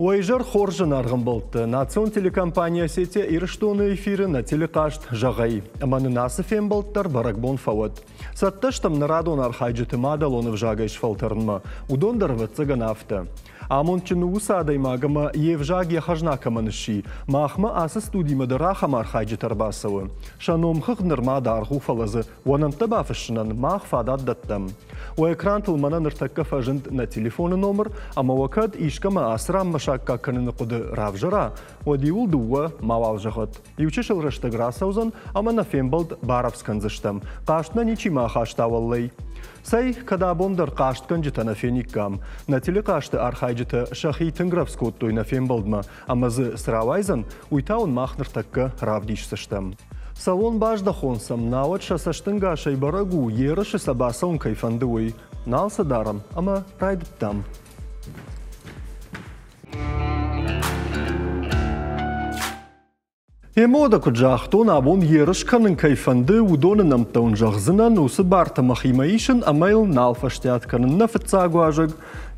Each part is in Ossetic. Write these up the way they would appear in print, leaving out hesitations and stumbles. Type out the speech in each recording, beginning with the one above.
Уӕ изӕр хорз, зынаргъ ӕмбӕлттӕ! Национ телекомпани Осетия Ирыстоны эфиры нӕ телехъазт «Зӕгъ-ӕй». Ӕмӕ нын ацы фембӕлд дӕр бӕрӕгбон фӕуӕд. Цӕттӕ стӕм нӕ радон архайджыты мадӕлон ӕвзагӕй сфӕлтӕрынмӕ. Уыдон дӕр, ӕвӕццӕгӕн, афтӕ. Амондджын у уыцы адӕймаг ӕмӕ йе взаг йӕ хӕзна кӕмӕн сси. Махмӕ ацы студимӕ дӕр ахӕм архайджытӕ ӕрбацӕуы. Сӕ номхыгъд нырма даргъ у, фӕлӕ дзы Уӕ нӕмттӕ бафыссынӕн мах фадат дӕттӕм. Уӕ экрантыл мӕнӕ ныртӕккӕ фӕзынд нӕ телефоны номыр, ӕмӕ уӕ кӕд искӕмӕ ацы ранмӕ саккаг кӕныны хъуыды равзӕра, уӕд иуыл дыууӕ мауал зӕгъӕд. Иу чысыл рӕстӕг рацӕудзӕн ӕмӕ нӕ фембӕлд барӕвдз кӕндзыстӕм. Хъаст нӕ ничима ахаста уӕллӕй. Цӕй, кӕд абон дӕр хъастгӕнджытӕ нӕ фениккам. Нӕ телехъазты архайджытӕ сӕхи тынг рӕвдз кодтой нӕ фембӕлдмӕ, Ӕмӕ дзы цы рауайдзӕн, уый та уын мах ныртӕккӕ равдисдзыстӕм. Цӕуон баздӕхон сӕм, науӕд сӕ цӕстӕнгасӕй бӕрӕг у, ерысы сӕ бацӕуын кӕй фӕнды, уый. Нал сӕ дарӕм ӕмӕ райдыдтам. Эмода куыд загътон, абон ерыс кӕнын кӕй фӕнды, уыдоны нӕмттӕ уын зӕгъдзынӕн, уыцы бартӕ мӕхимӕ исын ӕмӕ йыл нал фӕстиат кӕнын. Нӕ фыццаг уазӕг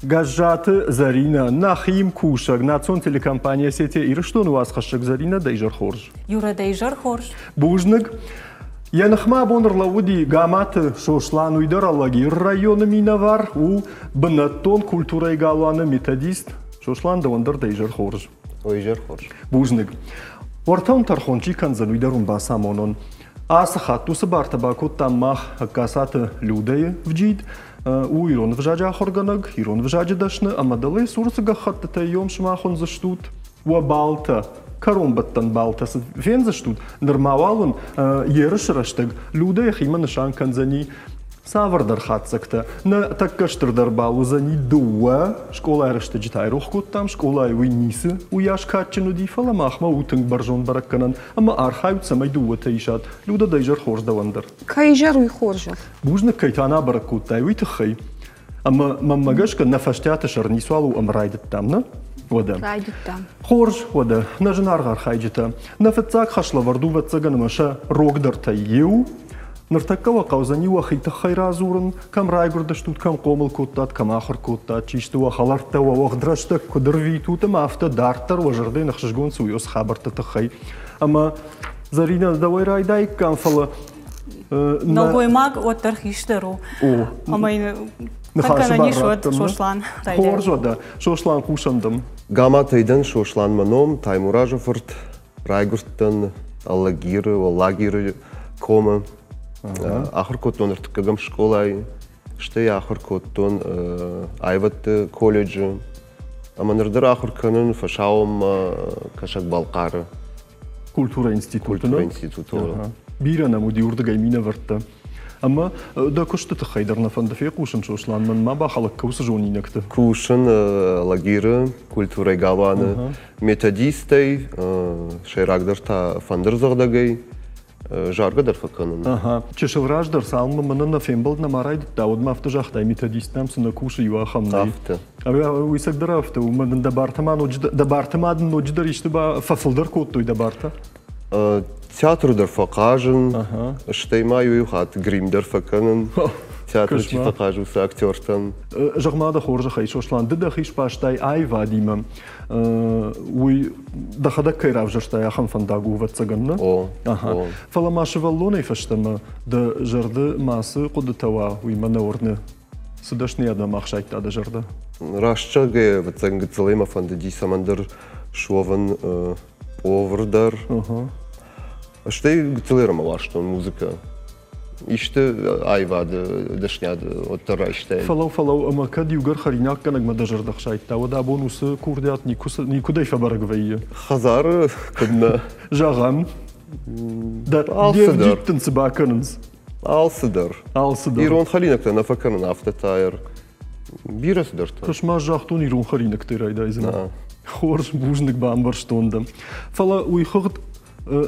Гӕззаты Зӕринӕ, нӕхи мкусӕг, национ телекомпани Осетия Ирыстоны уацхӕссӕг Зӕринӕ, дӕ изӕр хорз. Юра, дӕ изӕр хорз. Бузныг. Йӕ ныхмӕ абон ӕрлӕууыди Гаматы Сослан, уый дӕр Алагиры районы минӕвар, у бынӕттон культурӕйы галуаны методист. Сослан, дӕуӕн дӕр дӕ изӕр хорз. О, изӕр хорз. Бузныг. Уӕртӕ тӕрхон чи кӕндзӕн, уый дӕр уын бацамонон. Ацы хатт уыцы бартӕ бакодтам мах Ӕгкацаты Людӕйы вджид. У ирон ӕвзаджы ахуыргӕнӕг, ирон ӕвзаджы дӕсны ӕмӕ дӕлӕ цур цы гӕххӕттытӕ йом сымах уындзыстут, уӕ балтӕ, кӕронбӕттӕн балтӕ цы фендзыстут, нырма уал уын ерысы рӕстӕг Людӕ йӕхимӕ нысан кӕндзӕни цавӕрдӕр хатдзӕгтӕ. Нӕ тӕккӕ стырдӕр бал уыдзӕни дыууӕ. Скъолайы рӕстӕджы та айрох кодтам, скъолайы уый ницы уыйас кадджын уыди, фӕлӕ махмӕ у тынг бӕрзонд бӕрӕггӕнӕн ӕмӕ архайут, цӕмӕй дыууӕтӕ исат. Людӕ, дӕ изӕр хорз дӕуӕн дӕр. Кӕй изӕр, уый хорзӕх. Бузныг, кӕй та нӕ абӕрӕг кодтай, уый тыххӕй. Ӕмӕ мӕнмӕ гӕсгӕ нӕ фӕстиаты сӕр ницуал у ӕмӕ райдыдтам, нӕ? Уӕдӕ. Райдыдтам. Хорз, уӕдӕ, нӕ зынаргъ архайджытӕ, нӕ фыццаг хӕслӕвӕрд у ӕвӕццӕгӕн ӕмӕ сӕ рогдӕртӕй иу. Ныртӕккӕ уӕ хъӕудзӕни уӕхи тыххӕй радзурын, кӕм райгуырдыстут, кӕм хъомыл кодтат, кӕм ахуыр кодтат, чи сты уӕ хӕлӕрттӕ, уӕ уӕгъд рӕстӕг куыд ӕрвитут ӕмӕ афтӕ дарддӕр уӕ зӕрдӕйы ӕхсызгон цы у уыцы хабӕртты тыххӕй. Ӕмӕ Зӕринӕ, дӕуӕй райдаиккам, фӕлӕ Нӕлгоймаг уӕддӕр хистӕр у. Ӕмӕ йын кӕнӕн ис уӕд Сослан. Хорз уӕдӕ. Сослан, хъусӕм дӕм. Гаматӕй дӕн Сослан мӕ ном, Таймуразы фырт. Райгуырдтӕн Алагиры, Уӕллагиры комы. Ахуыр кодтон ӕртыккӕгӕм скъолайы, стӕй ахуыр кодтон аивӕдты колледжы. Ӕмӕ ныр дӕр ахуыр кӕнын фӕсаууонмӕ Кӕсӕг-Балхъары. Культурӕйы институты. Культурӕйы институты. Бирӕ нӕм уыди уырдыгӕй минӕвӕрттӕ. Ӕмӕ дӕ куысты тыххӕй дӕр нӕ фӕнды фехъусын, Сослан, мӕн ма бахӕлӕг кӕусы зонинӕгты. Кусын Лагиры культурӕйы галуаны методистӕй, сӕйрагдӕр та фӕндырдзӕгъдӕгӕй. Заргӕ дӕр фӕкӕнын. Ага. Чысыл раздӕр, цалынмӕ мӕнӕн нӕ фембӕлд нӕма райдыдта, уӕдмӕ афтӕ загътай, методист нӕм цы нӕ кусы, иу ахӕм нӕй. Афтӕ. Уый цӕгдӕр афтӕ у, мӕн дӕ бартӕ ма ноджы дӕ бартӕ ма дын ноджыдӕр исты фӕфылдӕр кодтой дӕ бартӕ? Театры дӕр фӕхъазын, стӕй ма иу хатт грим дӕр фӕкӕнын. Театры чи фӕхъазы, уыцы актертӕн. Зӕгъ-ма дӕ хорзӕхӕй, Сослан, ды дӕхи сбастай аивадимӕ. Уый дӕхӕдӕг кӕй равзӕрстай, ахӕм фӕндаг у, ӕвӕццӕгӕн, нӕ? О. Ага. Фӕлӕ ма сывӕллонӕй фӕстӕмӕ дӕ зӕрды ма цы хъуыдытӕ уа, уый мӕ нӕ уырны. Цы дӕсныйад мӕм ӕхсайдта дӕ зӕрдӕ? Раст зӕгъгӕйӕ, ӕвӕццӕгӕн, гыццылӕй мӕ фӕндыди цӕмӕндӕр суӕвын повар дӕр. Стӕй гыццылӕй ӕрмӕ уарзтон музыкӕ. Исты аивады дӕсниад уӕддӕр райстай. Фӕлӕу, фӕлӕу, ӕмӕ кӕд иугӕр хӕринаггӕнӕгмӕ дӕ зӕрдӕ хсайдта, уӕд абон уыцы курдиат никуыдӕй фӕбӕрӕг вӕййы? Хӕдзары куыд нӕ. Зӕгъӕм, дӕ де вджид дын цы бакӕнынц? Алцыдӕр. Алцыдӕр. Ирон хӕринӕгтӕ нӕ фӕкӕнын, афтӕ та бирӕ цыдӕртӕ. Куыс ма загътон, ирон хӕринӕгтӕй райдайдзынӕ. Хорз, бузныг, бамбӕрстон дӕ. Фӕлӕ уый хыгъд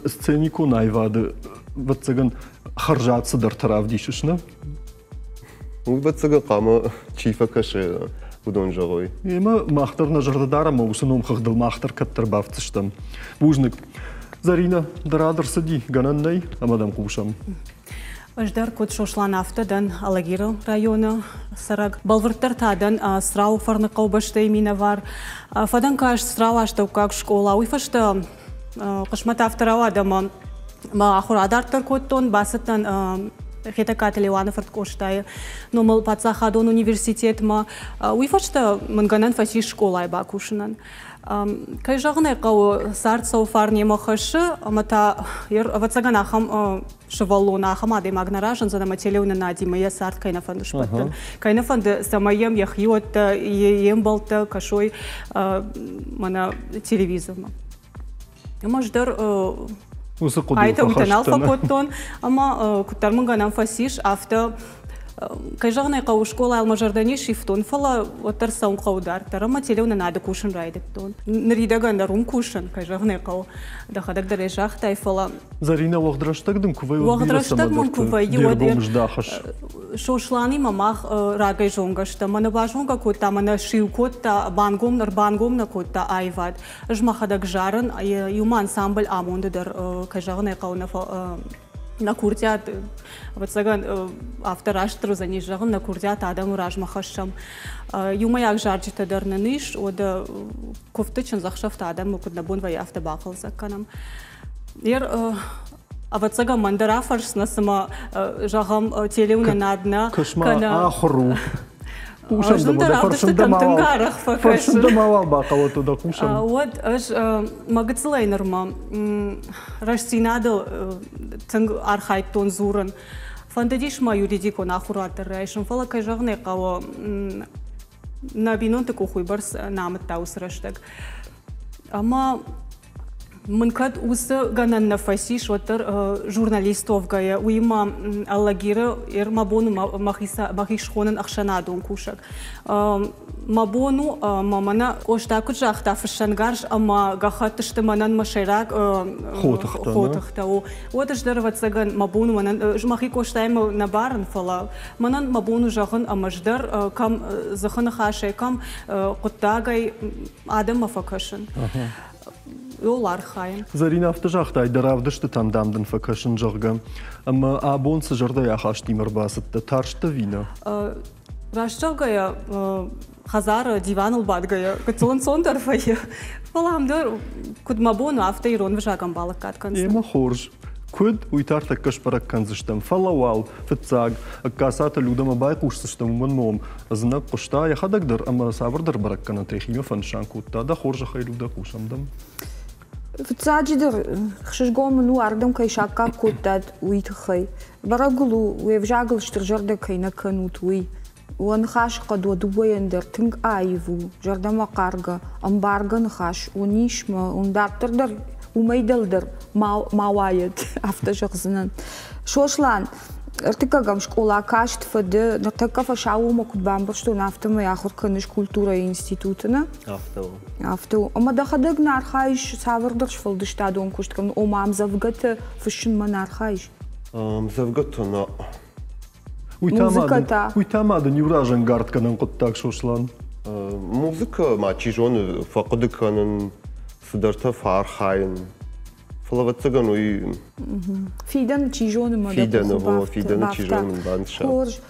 сценикон аивады, ӕвӕццӕгӕн, хӕрзад цыдӕртӕ равдисыс, нӕ? Уый, ӕвӕццӕгӕн, хъуамӕ чи фӕкӕсы, уыдон зӕгъой. Емӕ мах дӕр нӕ зӕрдӕ дарӕм, уыцы номхыгъдыл мах дӕр кӕддӕр бафтдзыстӕм. Бузныг. Зӕринӕ, дӕ рад ӕрцыди, гӕнӕн нӕй, ӕмӕ дӕм хъусӕм. Ӕз дӕр, куыд Сослан, афтӕ дӕн Алагиры районы цӕрӕг. Бӕлвырддӕр та дӕн Црауы Фӕрныхъӕу бӕстӕйы минӕвар. Фӕдӕн каст Црауы астӕуккаг скъола. Уый фӕстӕ хъысмӕт афтӕ рауад, ӕмӕ мӕ ахуыр адарддӕр кодтон, бацыдтӕн Хетӕгкаты Леуаны фырт Къостайы номыл паддзахадон университетмӕ. Уый фӕстӕ мын гӕнӕн фӕцис скъолайы бакусынӕн. Кӕй зӕгъын ӕй хъӕуы, цард цӕуы фарнемӕ хӕссы, ӕмӕ та, ӕвӕццӕгӕн, ахӕм сывӕллон, ахӕм адӕймаг нӕ разындзӕн, ӕмӕ телеуынынадимӕ йӕ цард кӕй нӕ фӕнды сбӕттын, кӕй нӕ фӕнды, цӕмӕй йӕм йӕхиуӕттӕ, йе мбӕлттӕ кӕсой мӕнӕ телевизормӕ. Ӕмӕ ӕз дӕр уыцы хъуыдыйыл нал фӕкодтон, ӕмӕ куыддӕр мын гӕнӕн фӕцис, афтӕ, кӕй зӕгъын ӕй хъӕуы, скъолайыл мӕ зӕрдӕ не сивтон, фӕлӕ уӕддӕр цӕуын хъӕуы дарддӕр, ӕмӕ телеуынынады кусын райдыдтон. Ныридӕгӕн дӕр уым кусын, кӕй зӕгъын ӕй хъӕуы, дӕхӕдӕг дӕр ӕй загътай, фӕлӕ Зӕринӕ, уӕгъд рӕстӕг дын куы вӕййы, уӕгъд рӕстӕг мын куы вӕййы, уӕд здахыс? Сосланимӕ мах рагӕй зонгӕ стӕм. Мӕнӕ базонгӕ кодта, мӕнӕ сиу кодта, бангом ӕрбангом нӕ кодта аивад. Ӕз мӕхӕдӕг зарын, иумӕ ансамбль Амонды дӕр, кӕй зӕгъын ӕй хъӕуы, нӕ курдиат, ӕвӕццӕгӕн, афтӕ растдӕр уыдзӕнис зӕгъын, нӕ курдиат адӕмы размӕ хӕссӕм. Иумӕйаг зарджытӕ дӕр нын ис, уӕдӕ куывдты, чындзӕхсӕвты адӕмы куыд нӕ бон вӕййы, афтӕ бахъӕлдзӕг кӕнӕм. Ӕвӕццӕгӕн, мӕн дӕр афӕрсдзынӕ, цыма, зӕгъӕм, телеуынынад нӕ кӕнӕ ахуыр у. Хъусӕм дӕ, фӕрсын дӕ тынг арӕх фӕкӕсын. Фӕрсын дӕ мауал бахъӕуӕд, дӕ хъусӕм. Уӕд ӕз мӕ гыццылӕй нырмӕ рӕстдзинадыл тынг архайдтон дзурын. Фӕндыдис мӕ юридикон ахуырад дӕр райсын, фӕлӕ, кӕй зӕгъын ӕй хъӕуы, нӕ бинонты къух уыйбӕрц нӕ амыдта уыцы рӕстӕг. Ӕмӕ мын кӕд уыцы гӕнӕн нӕ фӕцис, уӕддӕр журналист уӕвгӕйӕ, уыимӕ Алагиры мӕ бон у мӕхи схонын ӕхсӕнадон кусӕг. Мӕ бон у, ӕмӕ мӕнӕ Къоста куыд загъта, фыссӕнгарз ӕмӕ гӕххӕтт сты мӕнӕн мӕ сӕйраг хотыхтӕ. Уӕд ӕз дӕр, ӕвӕццӕгӕн, мӕ бон у мӕнӕн, мӕхи Къостаимӕ нӕ барын, фӕлӕ мӕнӕн мӕ бон у зӕгъын, ӕмӕ ӕз дӕр кӕм дзыхы ныхасӕй, кӕм хъуыддагӕй адӕммӕ фӕкӕсын. Йол архайын. Зӕринӕ, афтӕ загътай, дӕ равдыстытӕм, дам, дын фӕкӕсын, зӕгъгӕ. Ӕмӕ абон цы зӕрдӕйы ахастимӕ ӕрбацыдтӕ, тарст ӕви нӕ? Раст зӕгъгӕйӕ, хӕдзары диваныл бадгӕйӕ, гыццыл ӕнцондӕр вӕййы. Фӕлӕ ам дӕр, куыд мӕ бон у, афтӕ ирон ӕвзагӕн балӕггад кӕндзынӕн. Ӕмӕ хорз. Куыд, уый та ӕртӕккӕ сбӕрӕг кӕндзыстӕм. Фӕлӕ уал, фыццаг, Ӕгкацаты Людӕмӕ байхъусдзыстӕм, уымӕн ном ӕдзынӕг хъуыста йӕхӕдӕг дӕр ӕмӕ цавӕрдӕр бӕрӕггӕнӕнтӕ йӕхимӕ фӕнысан кодта. Дӕ хорзӕхӕй, Людӕ, хъусӕм дӕм. Фыццаджыдӕр, хсызгон мын у, ардӕм кӕй саккаг кодтат, уый тыххӕй. Бӕрӕг ыл у, уе взагыл стырзӕрдӕ кӕй нӕ кӕнут, уый. Уӕ ныхасы хъӕд уӕ дыууӕйӕн дӕр тынг аив у, зӕрдӕмӕ хъаргӕ, ӕмбаргӕ ныхас уын ис мӕ уын дарддӕр дӕр уымӕй дӕлдӕр ма уайӕд, афтӕ зӕгъдзынӕн. Сослан, ӕртыккӕгӕм скъола каст фӕды, ныртӕккӕ фӕсаууонмӕ куыд бамбӕрстон, афтӕмӕй ахуыр кӕныс культурӕйы институты, нӕ? Афтӕ у. Афтӕ у. Ӕмӕ дӕхӕдӕг нӕ архайыс цавӕрдӕр сфӕлдыстадон куыст кӕнын, ома ӕмдзӕвгӕтӕ фыссынмӕ нӕ архайыс? Ӕмдзӕвгӕтӕ нӕ. Музыкӕ та? Уый та ма дын иу разӕнгардгӕнӕн хъуыддаг, Сослан. Музыкӕ ма, чи зоны, фӕхъуыды кӕнын, цыдӕртӕ фӕархайын. Фӕлӕ, ӕвӕццӕгӕн, уый Фидӕны чи зоны, мӕ фидӕны, фидӕны чи зоны, банысан. Хорз.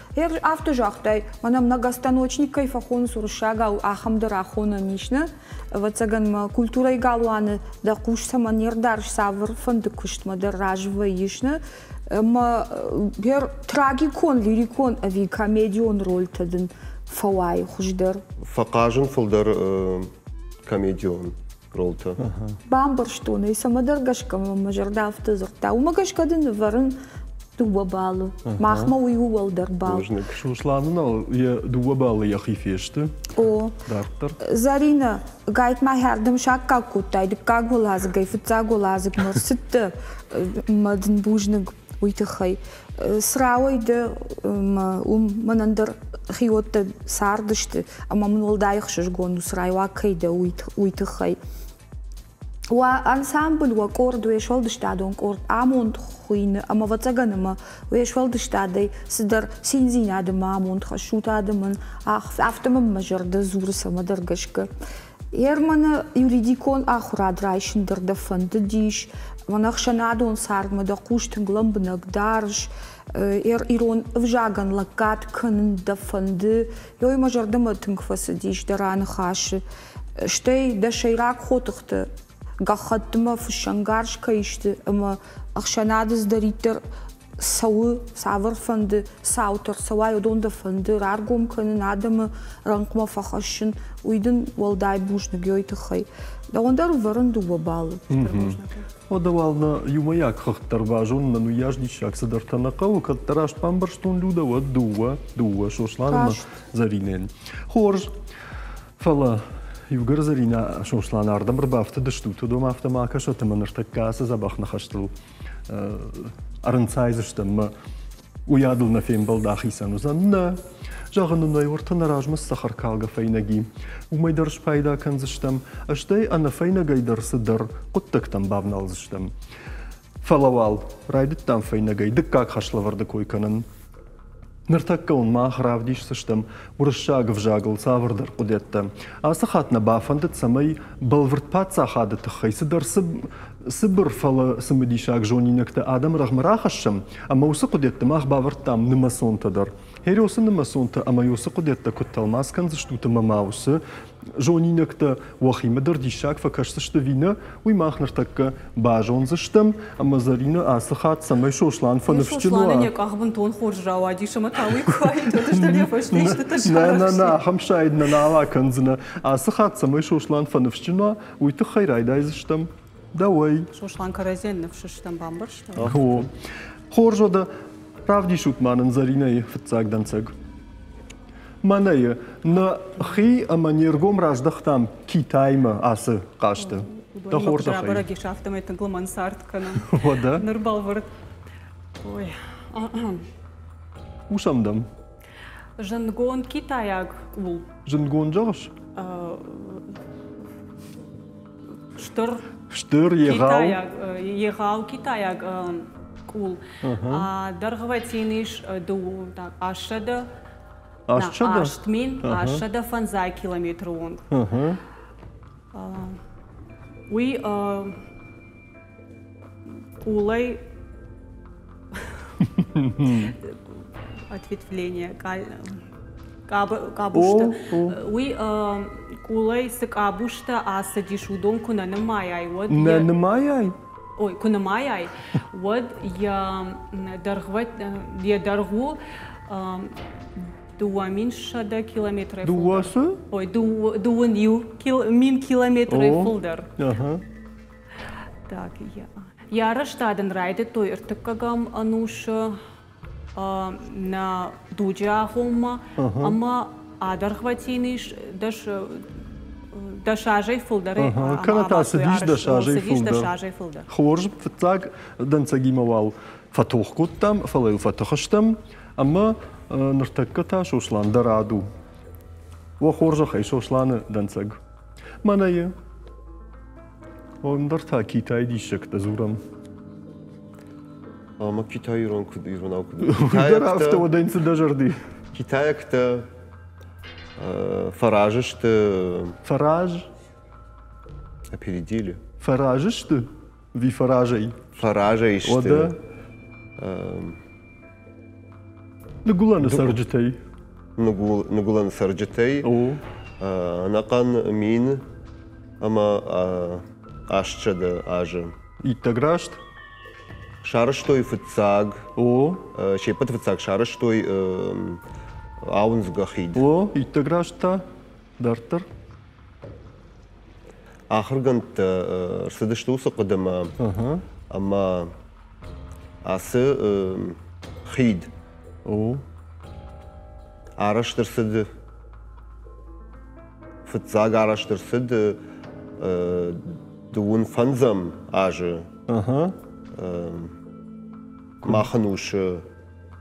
Афтӕ загътай, мӕнӕ многостаночник кӕй фӕхонынц уырыссагау, ахӕм дӕр ахонӕн ис, нӕ? Ӕвӕццӕгӕн мӕ культурӕйы галуаны дӕ хъус цӕмӕн не рдарыс, цавӕрфӕнды куыстмӕ дӕр разы вӕййыс, нӕ? Ӕмӕ трагикон, лирикон ӕви комедион рольтӕ дын фӕуайы хуыздӕр? Фӕхъазын фылдӕр комедион ролтӕ. Бамбӕрстон ӕй, цӕмӕдӕр гӕсгӕ мӕм мӕ зӕрдӕ афтӕ дзырдта. Уымӕ гӕсгӕ дын нывӕрын дыууӕ баллы. Махмӕ уый у уӕлдӕр балл. Сосланы нал йӕ дыууӕ баллы йӕхи фесты. О. Дарддӕр. Зӕринӕ, гайтма хӕрдӕм саккаг кодтай дыккаг уӕладзыгӕй фыццаг уӕладзыгмӕ рцыдтӕ мӕ дын бузныг уый тыххӕй. Црауӕй дӕ уым мӕнӕн дӕр хиуӕттӕ цардысты ӕмӕ мын уӕлдай ӕхсызгон у, црайуаг кӕй дӕ, уый тыххӕй. Уӕ ансамбль, уӕ къорд, уе сфӕлдыстадон къорд амонд хуыйны ӕмӕ, ӕвӕццӕгӕн, ӕмӕ уе сфӕлдыстадӕй цыдӕр циндзинад ӕмӕ амонд хӕссут адӕмӕн, афтӕ мӕм мӕ зӕрдӕ дзуры цӕмӕдӕр гӕсгӕ. Ерманы юридикон ахуырад райсын дӕр дӕ фӕндыдис, мӕнӕ ӕхсӕнадон цардмӕ дӕ хъус тынг лӕмбынӕг дарыс, ирон ӕвзагӕн лӕггад кӕнын дӕ фӕнды. Ёй мӕ зӕрдӕмӕ тынг фӕцыдис дӕ раныхасы. Стӕй дӕ сӕйраг хотыхты гӕххӕттмӕ фыссӕнгарз кӕй сты ӕмӕ ӕхсӕнады цыдӕриддӕр цӕуы, цавӕрфӕнды цаутӕ рцӕуай, уыдон дӕ фӕнды раргом кӕнын, адӕмы рӕнхъмӕ фӕхӕссын, уый дын уӕлдай бузныг ёй тыххӕй. Дӕуӕн дӕр ӕвӕрын дыууӕ баллы. Уӕдӕ уал нӕ иумӕйаг хыгъд дӕр базонынӕн уыйас диссаг цыдӕртӕ нӕ хъӕуы, кӕддӕр раст бамбӕрстон Людӕ, уӕд дыууӕ Сослан ӕмӕ Зӕринӕйӕн. Хорз, фӕлӕ иугӕр Зӕринӕ Сослан ардӕм ӕрбафтыдыстут, уыдон афтӕ ма кӕсӕт ӕмӕ ныртӕккӕ ацы дзӕбӕх ныхӕстыл ӕрынцайдзыстӕм мӕ уыйадыл нӕ фембӕлд ахицӕн уыдзӕн. Нӕ, зӕгъын ын ӕй, уӕртӕ нӕ размӕ цы цӕхӕркалгӕ фӕйнӕг и, уымӕй дӕр спайда кӕндзыстӕм, стӕй ӕнӕ фӕйнӕгӕй дӕр цыдӕр хъуыддӕгтӕм бавналдзыстӕм. Фӕлӕ уал райдыдтам фӕйнӕгӕй дыккаг хӕслӕвӕрды кой кӕнын. Ныртӕккӕ уын мах равдисдзыстӕм уырыссаг ӕвзагыл цавӕрдӕр хъуыдыйӕдтӕ. Ацы хатт нӕ бафӕндыд, цӕмӕй бӕлвырд паддзахады тыххӕй цыдӕр цыбыр, фӕлӕ цымыдисаг зонинӕгтӕ адӕмы рӕгъмӕ рахӕссӕм, ӕмӕ уыцы хъуыдыйӕдты мах бавӕрдтам нымӕцонтӕ дӕр. Хересы нымӕцонтӕ ӕмӕ уыцы хъуыдыйӕдтӕ куыд тӕлмац кӕндзыстут ӕмӕ ма уыцы зонинӕгтӕ уӕхимӕ дӕр диссаг фӕкӕсдзысты ӕви нӕ, уый мах ныртӕккӕ базондзыстӕм. Ӕмӕ Зӕринӕ ацы хатт цӕмӕй Сослан фӕныфсджын уа. Сосланӕн йӕ къах бынтон хорз рауадис ӕмӕ та уый куы уаид, уӕд ӕз дӕр йӕ фӕстӕ истытӕ Нӕ, нӕ, нӕ, ахӕм сайд нӕ нал акӕндзынӕ. Ацы хатт цӕмӕй Сослан фӕныфсджын уа, уый тыххӕй райдайдзыстӕм дӕуӕй. Сослан кӕрӕдзийӕн ныфс стӕм, бамбӕрста? О. Хорз уӕдӕ, равдисут ма нын Зӕринӕйы фыццаг дӕнцӕг. Мӕнӕ нӕхи ӕмӕ не ргом раздӕхтам Китаймӕ ацы хъазты. Дӕ хорзӕхӕй. Рабӕрӕг ис, афтӕмӕй тынг лымӕн цард кӕнӕм. Уӕдӕ? Ныр бӕлвырд. Ой. Хъусӕм дӕм. Зындгонд китайаг къул. Зындгонд зӕгъыс? Стыр. Стыр, егъау. Егъау китайаг къул. Дӕргъвӕтин ис астсӕдӕ 8 850 километры онг. Уый къулӕй ответвление къабузтӕ. Уый къулӕй цы къабузтӕ ацыдис, уыдон куы нӕ нымайай, уӕд Нӕ нымайай? Ой, куы нымайай, уӕд йӕ дӕргъвӕт йӕ дӕргъ у 2100 километрӕй Дыууӕ цы? Ой, 21 000 километрӕй фылдӕр. Так, йӕ арӕзтад ын райдыдтой ӕртыккӕгӕм ӕнусы нӕ дуджы агъоммӕ ӕмӕ адӕргъвӕтин ис дӕс азӕй фылдӕр. Кӕнӕ та цыдис дӕс азӕй фылдӕр. Хорз, фыццаг дӕнцӕгимӕ уал фӕтох кодтам, фӕлӕ йыл фӕтых стӕм ӕмӕ ныртӕккӕ та Сослан дӕр рад у. Уӕ хорзӕхӕй, Сосланы дӕнцӕг. Мӕнӕ ӕндӕр та Китайы диссӕгтӕ дзурӕм. Ӕмӕ Китай ирон куыд иронау куыд Уый дӕр афтӕ уӕдӕн цы дӕ зӕрди? Китайӕгтӕ фӕраз сты. Фӕраз? Опередили. Фӕраз сты? Ви фӕразӕй? Фӕразӕй сты. Уӕдӕ? Ныгуылӕны цӕрджытӕй. Ныгуылӕны цӕрджытӕй. Ӕнӕхъӕн 1800 азы. Иттӕг раст. Сарӕзтой фыццаг. О. Се ппӕты фыццаг сарӕзтой ауындзгӕ хид. О, иттӕг раст та. Дарддӕр. Ахуыргӕндтӕ рцыдысты уыцы хъуыдымӕ, ӕмӕ ацы хид арӕзт ӕрцыд, фыццаг арӕзт ӕрцыд дыууын фӕндзӕм азы мах ӕнусы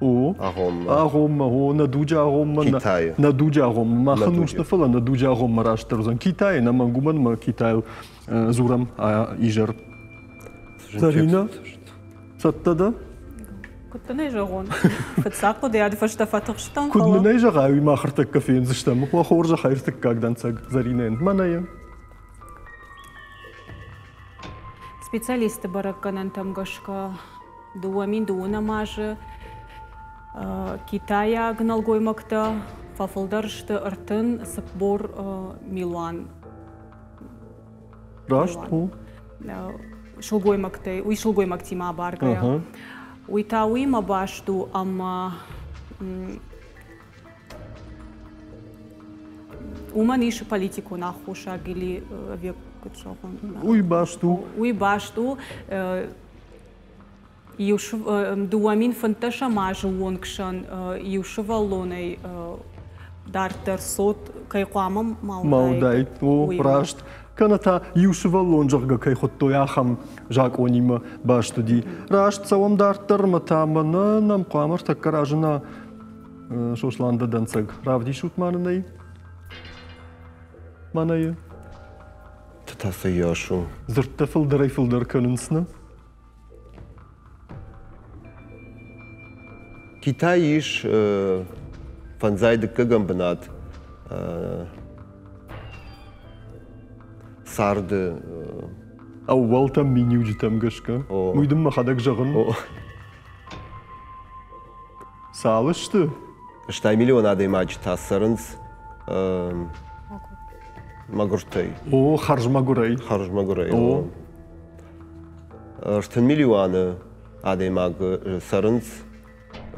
Агъоммӕ. Агъоммӕ, о, нӕ дуджы агъоммӕ. Китайы. Нӕ дуджы агъоммӕ. Махӕн ус нӕ, фӕлӕ нӕ дуджы агъоммӕ растдӕр уыдзӕн. Китайы, нӕ мӕнг уымӕн ӕмӕ Китайыл дзурӕм изӕр. Зарина, цӕттӕ дӕ? Куыд дын ӕй зӕгъон? Фыццаг хъуыдыйады фӕстӕ фӕтыхстӕн, Куыд мын ӕй зӕгъай, уый мах ӕртӕккӕ фендзыстӕм. Уӕ хорзӕхӕй ӕртыккаг дӕнцӕг Заринӕйӕн. Мӕнӕ йӕ. Специалистты бӕрӕггӕнӕнтӕм гӕсгӕ 2012 азы китайаг нӕлгоймӕгтӕ фӕфылдӕр сты 34 милуан. Раст у. Сылгоймӕгтӕй, уый сылгоймӕгтимӕ абаргӕйӕ. Уый та уыимӕ баст у, ӕмӕ уымӕн ис политикон аххосаг или век куыд зӕгъон. Уый баст у. Уый баст у 2015 азы онг сӕн иу сывӕллонӕй дарддӕр цот кӕй хъуамӕ ма уыдаид. О, раст. Кӕнӕ та иу сывӕллон, зӕгъгӕ, кӕй хуыдтой, ахӕм закъонимӕ баст уыди. Раст, цӕуӕм дарддӕр ӕмӕ та мӕнӕ нӕм хъуамӕ ӕртӕккӕ разына Сослан дӕ дӕнцӕг. Равдисут ма нын ӕй. Мӕнӕ Та цӕйас у? Дзырдтӕ фылдӕрӕй-фылдӕр кӕнынц, нӕ? Китай ис фӕндзай дыккӕгӕм бынат царды ӕууӕлтӕм, миниуджытӕм гӕсгӕ. Уый дын мӕхӕдӕг зӕгъын. Цал сты? 80 миллион адӕймаджы та цӕрынц мӕгуыртӕй. О, хӕрзмӕгуырӕй. Хӕрзмӕгуырӕй. О. 30 миллионы адӕймаг цӕрынц.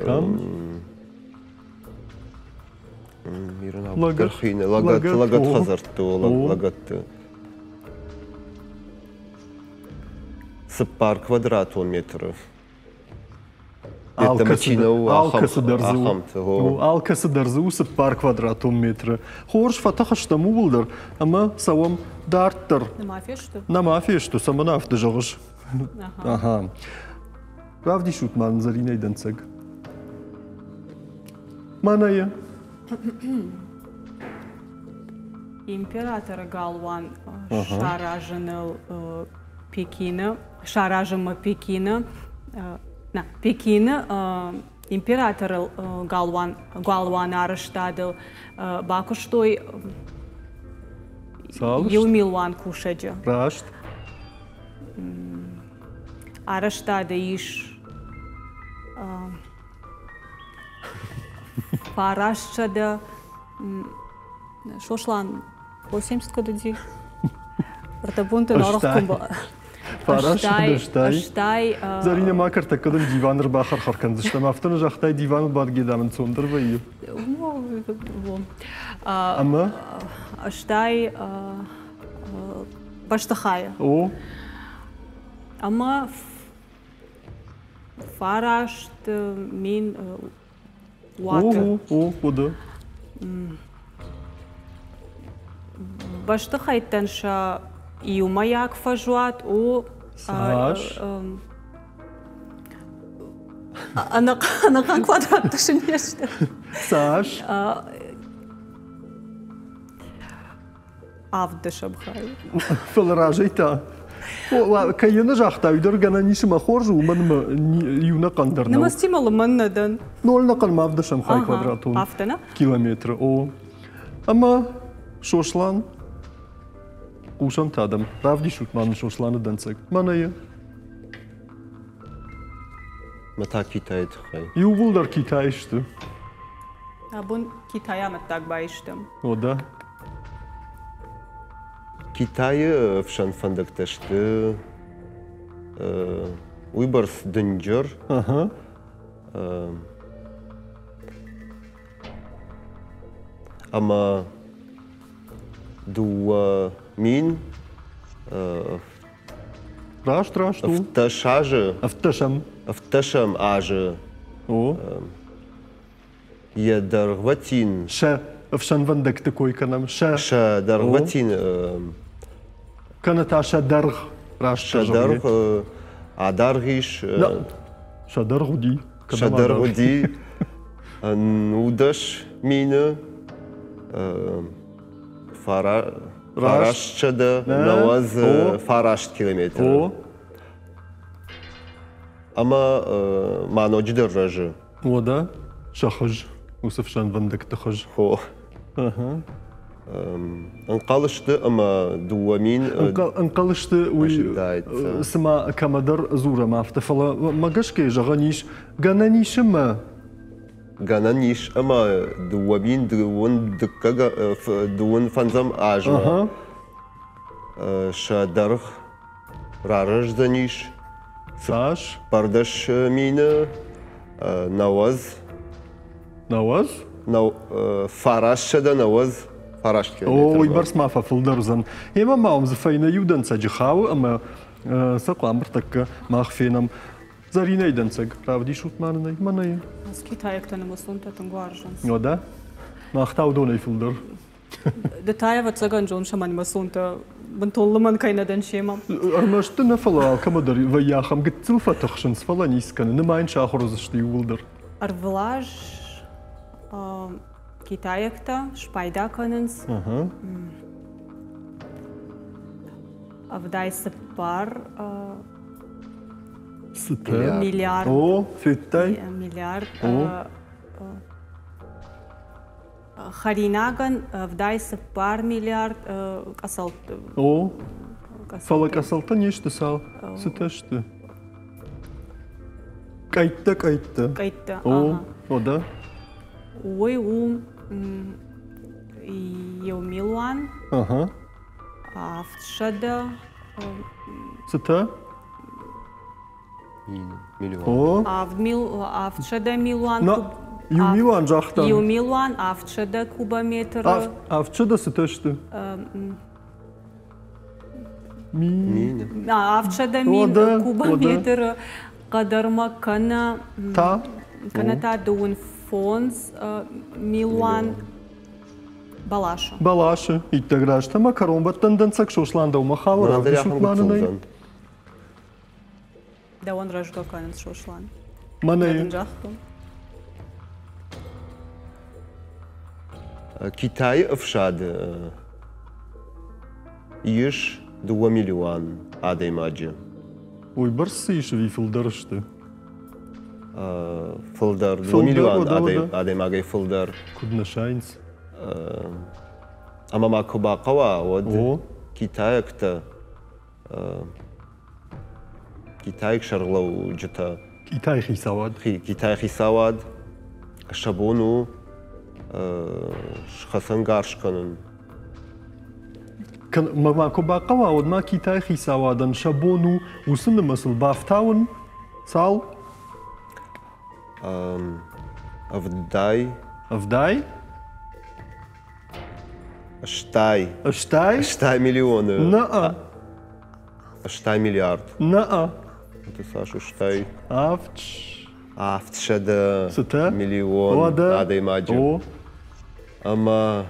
Кӕм? Лӕгӕт, лӕгӕт хӕдзӕртты, лӕгӕтты. 4 квадратон метры. Алкӕцы дӕр дзы у 4 квадратон метры. Хорз, фӕтых стӕм ууыл дӕр ӕмӕ цӕуӕм дарддӕр. Нӕма фесты? Нӕма фесты, цӕмӕн афтӕ зӕгъыс? Ага. Равдисут ма Зӕринӕйы дӕнцӕг. Мӕнӕ йӕ. Императоры галуан саразыныл Пекины, саразынмӕ Пекины, нӕ, Пекины императоры галуан, галуаны арӕзтадыл бакуыстой иу милуан кусӕджы. Раст. Арӕзтады ис 900 Сослан 80 куыд уыди? Ӕрдӕбонты нарох. Фарастай. Зӕринӕ, ма кӕртӕккӕ дын диван ӕрбахӕрхӕр кӕндзыстӕм. Афтӕ нӕ загътай, диваныл бадгӕ дам ӕнцондӕр вӕййы. Ӕмӕ? 80 бӕстыхайы. О. Ӕмӕ 9000 уаты. О, о, хъуыды. Бӕстыхӕйттӕн сӕ иумӕйаг фӕзуат у Цас? Ӕнӕхъӕн квадраттӕ сын не сты. Цас? 70 хайы. Фӕлӕ разӕй та кӕй йӕ нӕ загъта, уый дӕр гӕнӕн ис ӕмӕ хорз у, уымӕн ӕмӕ иу нӕхъӕн дӕр нӕу. Нымӕцтимӕ лымӕн нӕ дӕн. Ноль нӕхъӕн ма ӕвдӕсӕм хай квадратон. Афтӕ нӕ? Километры, о. Ӕмӕ Сослан, хъусӕм та дӕм, равдисут ма нын Сосланы дӕнцӕг. Мӕнӕ йӕ. Мӕ та Китайы тыххӕй. Иууылдӕр Китайы сты. Абон Китайы амӕттаг баистӕм. О, да. Китайы ӕфсӕн фӕндӕгтӕ сты уыйбӕрц дынджыр. Ӕмӕ 2000 Раст, раст у. 17 азы. Ӕвддӕсӕм. Ӕвддӕсӕм азы. О. Йӕ дӕргъвӕтин. Сӕ ӕфсӕнвӕндӕгты кой кӕнӕм. Сӕ. Сӕ дӕргъвӕтин. Кӕнӕ та сӕ дӕргъ. Раст. Сӕ дӕргъ адаргъ ис. Сӕ дӕргъ уыди. Сӕ дӕргъ уыди 19 000 999 километры. Ӕмӕ ма ноджыдӕр рӕзы. Уӕдӕ сӕ хыз, уыцы ӕфсӕнвӕндӕгты хыз. Хо. Ӕнхъӕл сты ӕмӕ 2000 Ӕнхъӕл сты уый цыма кӕмӕдӕр дзурӕм афтӕ, фӕлӕ мӕ гӕсгӕ зӕгъӕн ис, гӕнӕн ис ӕмӕ гӕнӕн ис ӕмӕ 2025 азмӕ сӕ дӕргъ рарӕздзӕнис. Цас? 14000 90. 90? 999 километр. О, уыйбӕрц ма фӕфылдӕр уыдзӕн. Емӕ ма уым дзы фӕйнӕ иу дӕнцӕджы хауы ӕмӕ сӕ хъуамӕ ӕртӕккӕ мах фенӕм. Зӕринӕйы дӕнцӕг равдисут ма нын ӕй, мӕнӕ. Китайӕгтӕ нымӕцонтӕ тынг уарзынц. Уӕдӕ? Мах та уыдонӕй фылдӕр. Ды та, ӕвӕццӕгӕн, зоныс ӕмӕ нымӕцонтӕ бынтон лымӕн кӕй нӕ дӕн семӕ. Ӕрмӕст нӕ, фӕлӕ алкӕмӕ дӕр вӕййы ахӕм гыццыл фӕтыхсынц, фӕлӕ ницы кӕны. Нымайын сахуыр уыдзысты иууылдӕр. Ӕрвылаз китайӕгтӕ спайда кӕнынц 74 Цытӕ? Миллиард. О, федтай? Миллиард. Хӕринагӕн 74 миллиард къӕцӕлтты. О, фӕлӕ къӕцӕлтӕ не сты цал? Цытӕ сты? Къӕйттӕ, къӕйттӕ. Къӕйттӕ, О, о да. Уый у иу милуан. Ага. 700. Цытӕ? Миллион. О. 700 милуан. Иу милуан загътам. Иу милуан 700 кубометры. 700 цытӕ сты? Мин. 700 мин кубометры хъӕдӕрмӕг кӕнӕ та? Кӕнӕ та 25 милуан бӕласы. Бӕласы. Иттӕг раст ӕмӕ кӕронбӕттӕн дӕнцӕг Сослан дӕумӕ хауы равдисут ма нын ӕй. Дӕуӕн рӕзгӕ кӕнынц Сослан. Мӕнӕ дын загътон. Китайы ӕфсады ис 2 миллион адӕймаджы. Уыйбӕрц цы ис ӕви фылдӕр сты? Фылдӕр, 2 миллион адӕймагӕй фылдӕр. Куыд нӕ сайынц? Ӕмӕ ма куы бахъӕуа, уӕд китайӕгтӕ китайаг сӕргълӕуджытӕ Китайы хицауад. Китайы хицауад сӕ бон у схӕцӕнгарз кӕнын. Ма куы бахъӕуа, уӕд ма Китайы хицауадӕн сӕ бон у уыцы нымӕцыл бафтауын цал? 70. 70? 80. 80? 80 миллионы. Нӕ. 80 миллиард. Нӕ. Это цас 80? Авд. 700 Цытӕ? миллион адӕймаджы. О. Ӕмӕ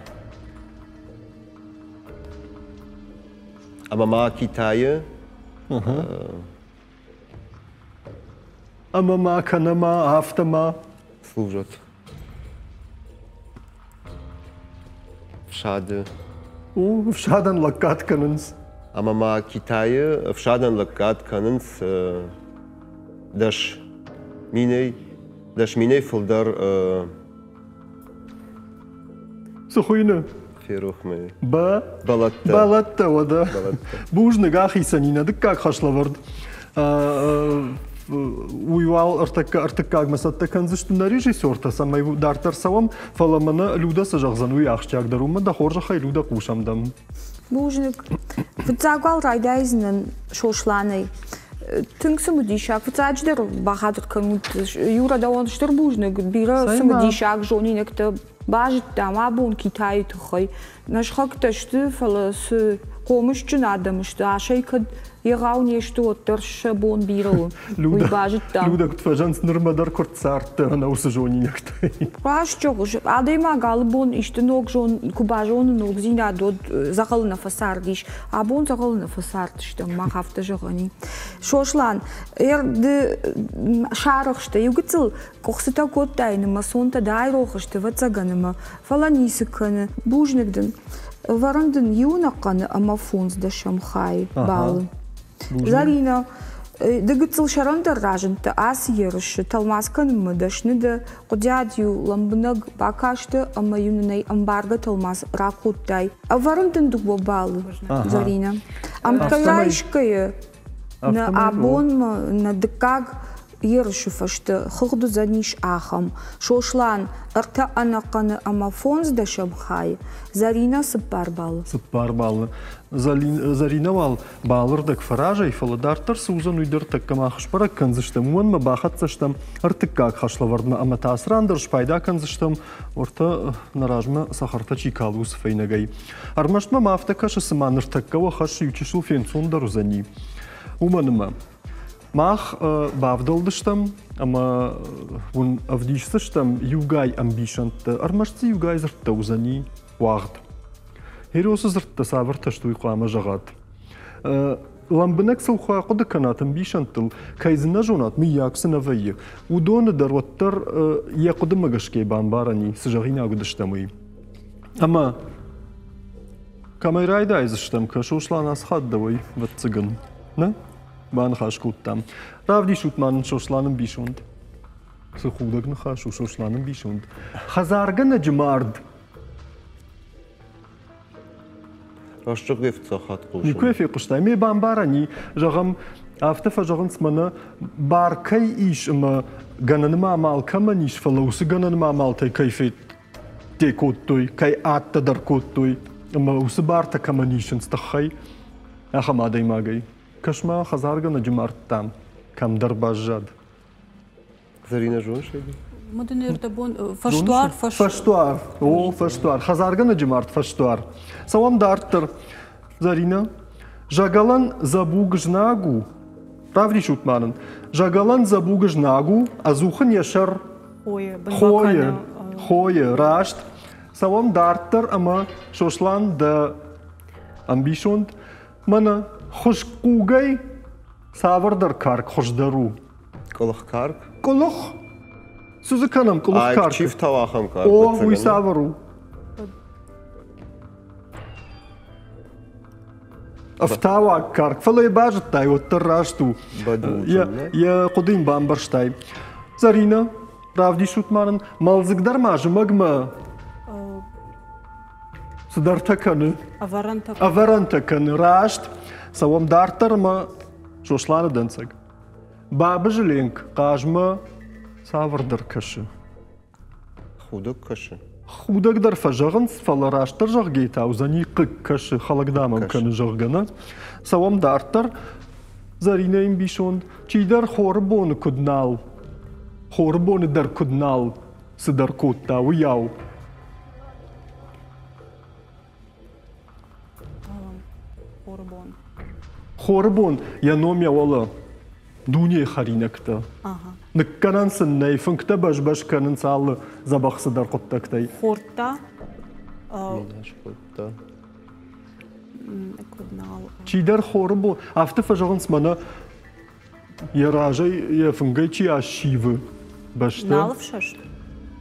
ӕмӕ ма Китайы Ӕмӕ ма кӕнӕ ма, афтӕ ма. Служат. Фсады. О, фсадӕн лӕггад кӕнынц. Ӕмӕ ма Китайы ӕфсадӕн лӕггад кӕнынц 10 000-ӕй фылдӕр. Цы хуыйны? Ферох мӕ. Б. Бӕлӕттӕ. Бӕлӕттӕ, уӕдӕ. Бузныг, ахицӕн и нӕ дыккаг хӕслӕвӕрд. Уый уал ӕртыккагмӕ цӕттӕ кӕндзысты нӕ режиссертӕ, цӕмӕй дарддӕр цӕуӕм, фӕлӕ мӕнӕ Людӕ цы зӕгъдзӕн, уый ахсджиагдӕр у. Мӕ дӕ хорзӕхӕй, Людӕ, хъусӕм дӕм. Бузныг. Фыццаг уал райдайдзынӕн Сосланӕй. Тынг цымыдисаг. Фыццаджыдӕр бахатыр кӕнут, Юра, дӕуӕн стыр бузныг. Бирӕ цымыдисаг зонинӕгтӕ базыдтам абон Китайы тыххӕй. Нӕ сыхӕгтӕ сты, фӕлӕ цы хъомысджын адӕм сты, асӕй кӕд егъау не сты, уӕддӕр сӕ бон бирӕ у. Уый базыдтам. Людӕ куыд фӕзӕнц, нырмӕ дӕр куы рцардтӕ ӕнӕ уыцы зонинӕгтӕй. Раст зӕгъыс, адӕймаг алы бон исты ног зон, куы базоны ногдзинад, уӕд дзӕгъӕлы нӕ фӕцардис. Абон дзӕгъӕлы нӕ фӕцардыстӕм, мах афтӕ зӕгъӕн и. Сослан, ды сарӕхстӕ, иу гыццыл къуыхцытӕ кодтай, нымӕцонтӕ дӕ айрох сты, ӕвӕццӕгӕн ӕмӕ, фӕлӕ ницы кӕны. Бузныг дын. Ӕвӕрын дын иу ӕнӕхъӕны ӕмӕ 0.5 хайы баллы. Зӕринӕ, Ды гыццыл сӕрӕндӕр разындтӕ ацы ерысы, тӕлмац кӕнынмӕ дӕсны дӕ, хъуыдиад-иу лӕмбынӕг бакасты ӕмӕ-иу нын ӕй ӕмбаргӕ тӕлмац ракодтай. Ӕвӕрын дын дыууӕ баллы, Зӕринӕ. Ӕмткӕй райсгӕйӕ нӕ абон нӕ дыккаг ерысы фӕстӕ хыгъд уыдзӕнис ахӕм: Сослан ӕртӕ ӕнӕхъӕны ӕмӕ фондз дӕсӕм хайы, Зӕринӕ цыппар баллы. Цыппар баллы. Зӕринӕ уал балырдӕг фӕразӕй, фӕлӕ дарддӕр цы уыдзӕн, уый дӕр тӕккӕ мах сбӕрӕг кӕндзыстӕм. Уымӕн ма бахӕццӕ стӕм ӕртыккаг хӕслӕвӕрдмӕ ӕмӕ та ацы ран дӕр спайда кӕндзыстӕм, уӕртӕ нӕ размӕ цӕхӕртӕ чи калы, уыцы фӕйнӕгӕй. Ӕрмӕст мӕм афтӕ кӕсы, цыма ныртӕккӕ уӕ хӕс иу чысыл фенцондӕр уыдзӕни. Уымӕн ӕмӕ мах бавдӕлдыстӕм ӕмӕ уын ӕвдисдзыстӕм иугай ӕмбисӕндтӕ, ӕрмӕст дзы иугай дзырдтӕ уыдзӕни уагъд. Херосы дзырдтӕ цавӕртӕ сты, уый хъуамӕ зӕгъат. Лӕмбынӕг сыл куы ахъуыды кӕнат ӕмбисӕндтыл, кӕй дзы нӕ зонат, мыййаг цы нӕ вӕййы, уыдоны дӕр уӕддӕр йӕ хъуыдымӕ гӕсгӕ бамбарӕн и, цы зӕгъинаг уыдыстӕм, уый. Ӕмӕ кӕмӕй райдайдзыстӕм, кӕ Сослан ацы хатт дӕуӕй, ӕвӕццӕгӕн, нӕ? Баныхас кодтам. Равдисут ма нын Сосланы ӕмбисонд. Цы худӕг ныхас у Сосланы ӕмбисонд. Хӕдзаргӕнӕджы мард Раст зӕгъгӕ, фыццаг хатт хъусын. Никуы фехъуыстай. Ме бамбарӕн и, зӕгъӕм, афтӕ фӕзӕгъынц мӕнӕ бар кӕй ис ӕмӕ гӕнӕнмӕ амал кӕмӕн ис, фӕлӕ уыцы гӕнӕнмӕ амалтӕй кӕй федде кодтой, кӕй ӕддӕ дӕр кодтой ӕмӕ уыцы бартӕ кӕмӕн исынц тыххӕй, ахӕм адӕймагӕй. Кӕс-ма, хӕдзаргӕнӕджы мӕрдтӕм кӕмдӕр баззад. Зӕринӕ зоныс ӕви? Мадын фӕсдуар. Фӕсдуар. О, фӕсдуар. Хӕдзаргӕнӕджы мард фӕсдуар. Цӕуӕм дарддӕр. Зӕринӕ, зӕгӕлӕн дзӕбуг знаг у. Равдисут ма нын. Зӕгӕлӕн дзӕбуг знаг у, ӕдзух ын йӕ сӕр хойы. Хойы. Хойы, раст. Цӕуӕм дарддӕр ӕмӕ Сослан дӕ ӕмбисонд мӕнӕ хуыскъхъугӕй цавӕрдӕр карк хуыздӕр у. Къуылых карк? Къуылых? Цы дзы кӕнӕм къуылых карк? Чи фтау ахӕм карк? О, уый цавӕр у? Ӕфтауаг карк, фӕлӕ йӕ базыдтай, уӕддӕр раст у. Йӕ хъуыды йын бамбӕрстай. Зӕринӕ, равдисут ма нын, мӕлдзыг дӕр ма зымӕгмӕ цыдӕртӕ кӕны. Ӕвӕрӕнтӕ. Ӕвӕрӕнтӕ кӕны, раст. Цӕуӕм дарддӕр ӕмӕ Сосланы дӕнцӕг. Бабызы ленк хъазмӕ цавӕрдӕр кӕсы. Худӕг кӕсы. Худӕг дӕр фӕзӕгъынц, фӕлӕ растдӕр зӕгъгӕ та уыдзӕни хъыг кӕсы, хӕлӕг дам ӕм кӕны, зӕгъгӕ, нӕ? Цӕуӕм дарддӕр. Зӕринӕйы ӕмбисонд. Чидӕр хоры боны куыд нал, хоры боны дӕр куыд нал цыдӕр кодта, уыйау. Хоры бон. Хоры бон йӕ ном йӕ уӕлӕ дунейы хӕринӕгтӕ. Ныккӕнӕн сын нӕй, фынгтӕ бӕз-бӕз кӕнынц алы дзӕбӕх цыдӕр хъуыддӕгтӕй. Хордта. Хордта. Чидӕр хоры бон, афтӕ фӕзӕгъынц мӕнӕ йӕ разӕй йӕ фынгӕй чи ассивы бӕстӕ. Нал ӕфсӕст?